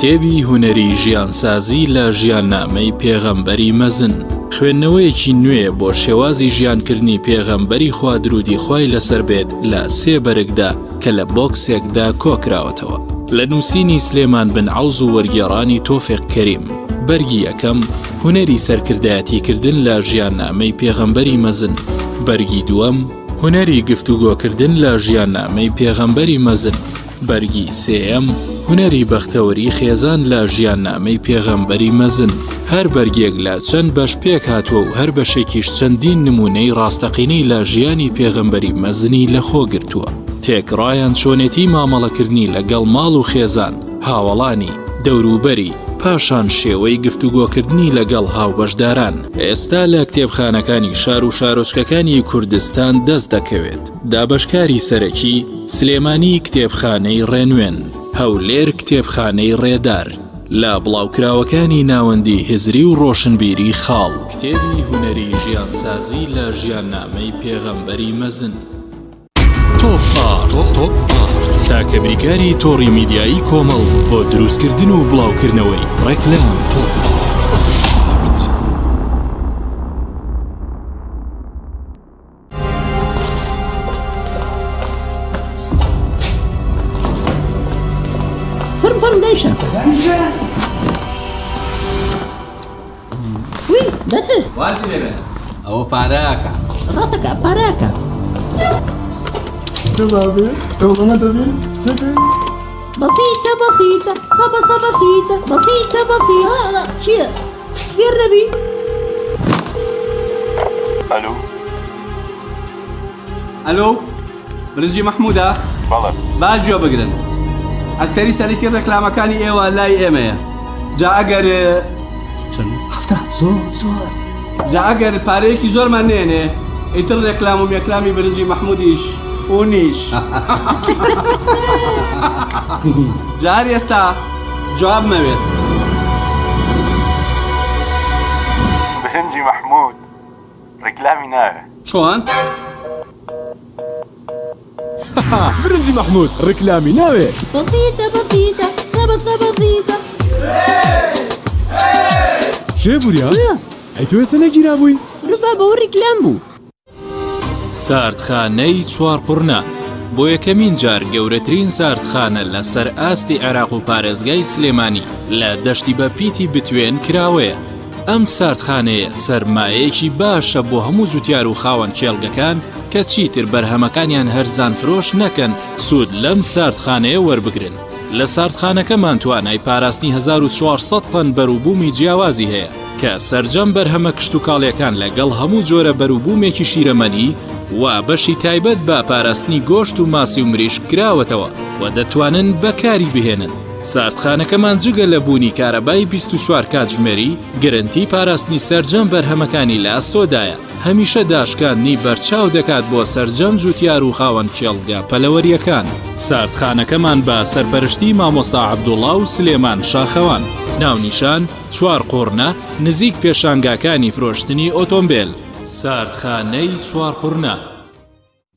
کتێبی هونەری ژیانسازی لە ژیاننامەی پێغەمبەری مەزن، خوێندنەوەیەکی نوێیە بۆ شێوازی ژیانکردنی پێغەمبەری خوا درودی خوای لەسەر بێت لە سێ بەرگدا کە لە بۆکسێکدا کۆکراوەتەوە. لە نووسینی سلێمان بن عەوز و وەرگێڕانی تۆفیق کەریم. بەرگی یەکەم، هونەری سەرکردایەتیکردن لە ژیاننامەی پێغەمبەری مەزن. بەرگی دووەم، هونەری گفتوگۆکردن لە ژیاننامەی پێغەمبەری مەزن. بەرگی سێیەم، هونەری بەختەوەری خێزان لە ژیاننامەی پێغەمبەری مەزن، هەر بەرگێک لە چەند بەش پێکهاتووە و هەر بەشێکیش چەندین نموونەی ڕاستەقینەی لە ژیانی پێغەمبەری مەزنی لەخۆ گرتووە. تێکڕایان چۆنێتی مامەڵەکردنی لەگەڵ ماڵ و خێزان، هاوەڵانی، دەوروبەری، پاشان شێوەی گفتوگۆکردنی لەگەڵ هاوبەشداران. ئێستا لە کتێبخانەکانی شار و شارۆچکەکانی کوردستان دەست دەکەوێت. دابەشکاری سەرەکی، سلێمانی کتێبخانەی ڕێنوێن، هەولێر کتێبخانەی ڕێدار، لە بڵاوکراوەکانی ناوەندی هزری و ڕۆشنبیری خاڵ. کتێبی هونەری ژیانسازی لە ژیاننامەی پێغەمبەری مەزن. تۆپ ئارت تاکە بریکاری تۆڕی میدیایی کۆمەڵ بۆ دروستکردن و بڵاوکردنەوەی ڕێکلام. تۆپ ئارت. فەرم فەرم دایشە وی دەسر وازی لێ ئەوە پارەکە ڕاستەکە پارەکە بەسیتە بەسیتە سەبە سەبە سیتە بەسیتە بەسیتە چییە فێر نەبی ئەلو ئەلۆ برنجی مەحموودە بەڵێ با گوێ بگرن ئەکتەری سەرەکی ڕێکلامەکانی ئێوە لای ئێمەیە جا ئەگەر چەند هەفتا زۆر زۆر جا ئەگەر پارەیەکی زۆرمان نێنێ ئیتر ڕێکلام و مێکلامی برنجی مەحموودیش فونیش جار ئێستا جواب مەوێت. برنجی مەحمود ڕیکلامی ناوێ. چۆن؟ برنجی مەحمود ڕیکلامی ناوێ. بەسیتە بەسیتە سەبە بەسیتە. شێف وریا ئەی تۆ ئێستا نەگیرابووی؟ ڕوبابە ئەوە ڕیکلام بوو. ساردخانەی چوارقوڕنە بۆ یەکەمین جار گەورەترین ساردخانە لەسەر ئاستی عێراق و پارێزگای سلێمانی لە دەشتی بە پیتی بتوێن کراوەیە. ئەم ساردخانەیە سەرمایەیەکی باشە بۆ هەموو جوتیار و خاوەن کێڵگەکان کە چیتر بەرهەمەکانیان هەرزان فرۆش نەکەن سوود لەم ساردخانەیە وەربگرن. لە ساردخانەکەمان توانای پاراستنی 1400 تەن بەروبوومی جیاوازی هەیە کە سەرجەم بەرهەمە کشتوکاڵیەکان لەگەڵ هەموو جۆرە بەروبوومێکی شیرەمەنی و بەشی تایبەت بە پاراستنی گۆشت و ماسی و مریشک کراوەتەوە و دەتوانن بەکاری بهێنن. ساردخانەکەمان جگە لە بوونی کارەبای 24 کاتژمێری، گرنتی پاراستنی سەرجەم بەرهەمەکانی لە ئەستۆدایە، هەمیشە داشکاندنی بەرچاو دەکات بۆ سەرجەم جوتیار و خاوەن کێڵگە پەلەوەرییەکان. ساردخانەکەمان بە سەرپەرشتی مامۆستا عەبدوڵا و سلێمان شاخەوان. ناونیشان، چوارقوڕنە، نزیک پێشانگاکانی فرۆشتنی ئۆتۆمبێل. ساردخانەی چوارقوڕنە.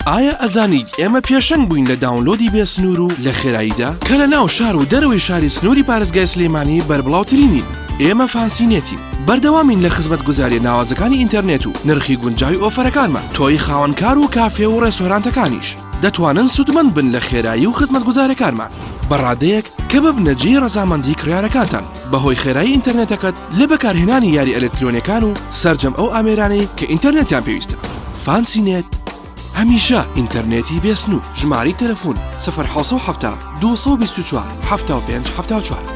ئایا ئەزانیت ئێمە پێشەنگ بووین لە download ی بێ سنوور و لە خێراییدا کە لە ناو شار و دەرەوەی شاری سنووری پارێزگای سلێمانی بەربڵاوترینین ئێمە فانسی نێتین بەردەوامین لە خزمەتگوزاریە ناوازەکانی ئینتەرنێت و نرخی گونجاوی offer ەکانمان تۆی خاوەن کار و کافێ و ڕێستۆرانتەکانیش دەتوانن سوودمەند بن لە خێرایی و خزمەتگوزارەکانمان بە ڕادەیەک کە ببنە جێی ڕەزامەندی کڕیارەکانتان بەهۆی خێرایی ئینتەرنێتەکەت لە بەکارهێنانی یاری ئەلکترۆنیەکان و سەرجەم ئەو ئامێرانەی کە ئینتەرنێتیان پێویستە. فانسی نێت هەمیشە ئینتەرنێتی بێ سنوور. ژمارەی تەلەفۆن، سفر 770 224 75 74.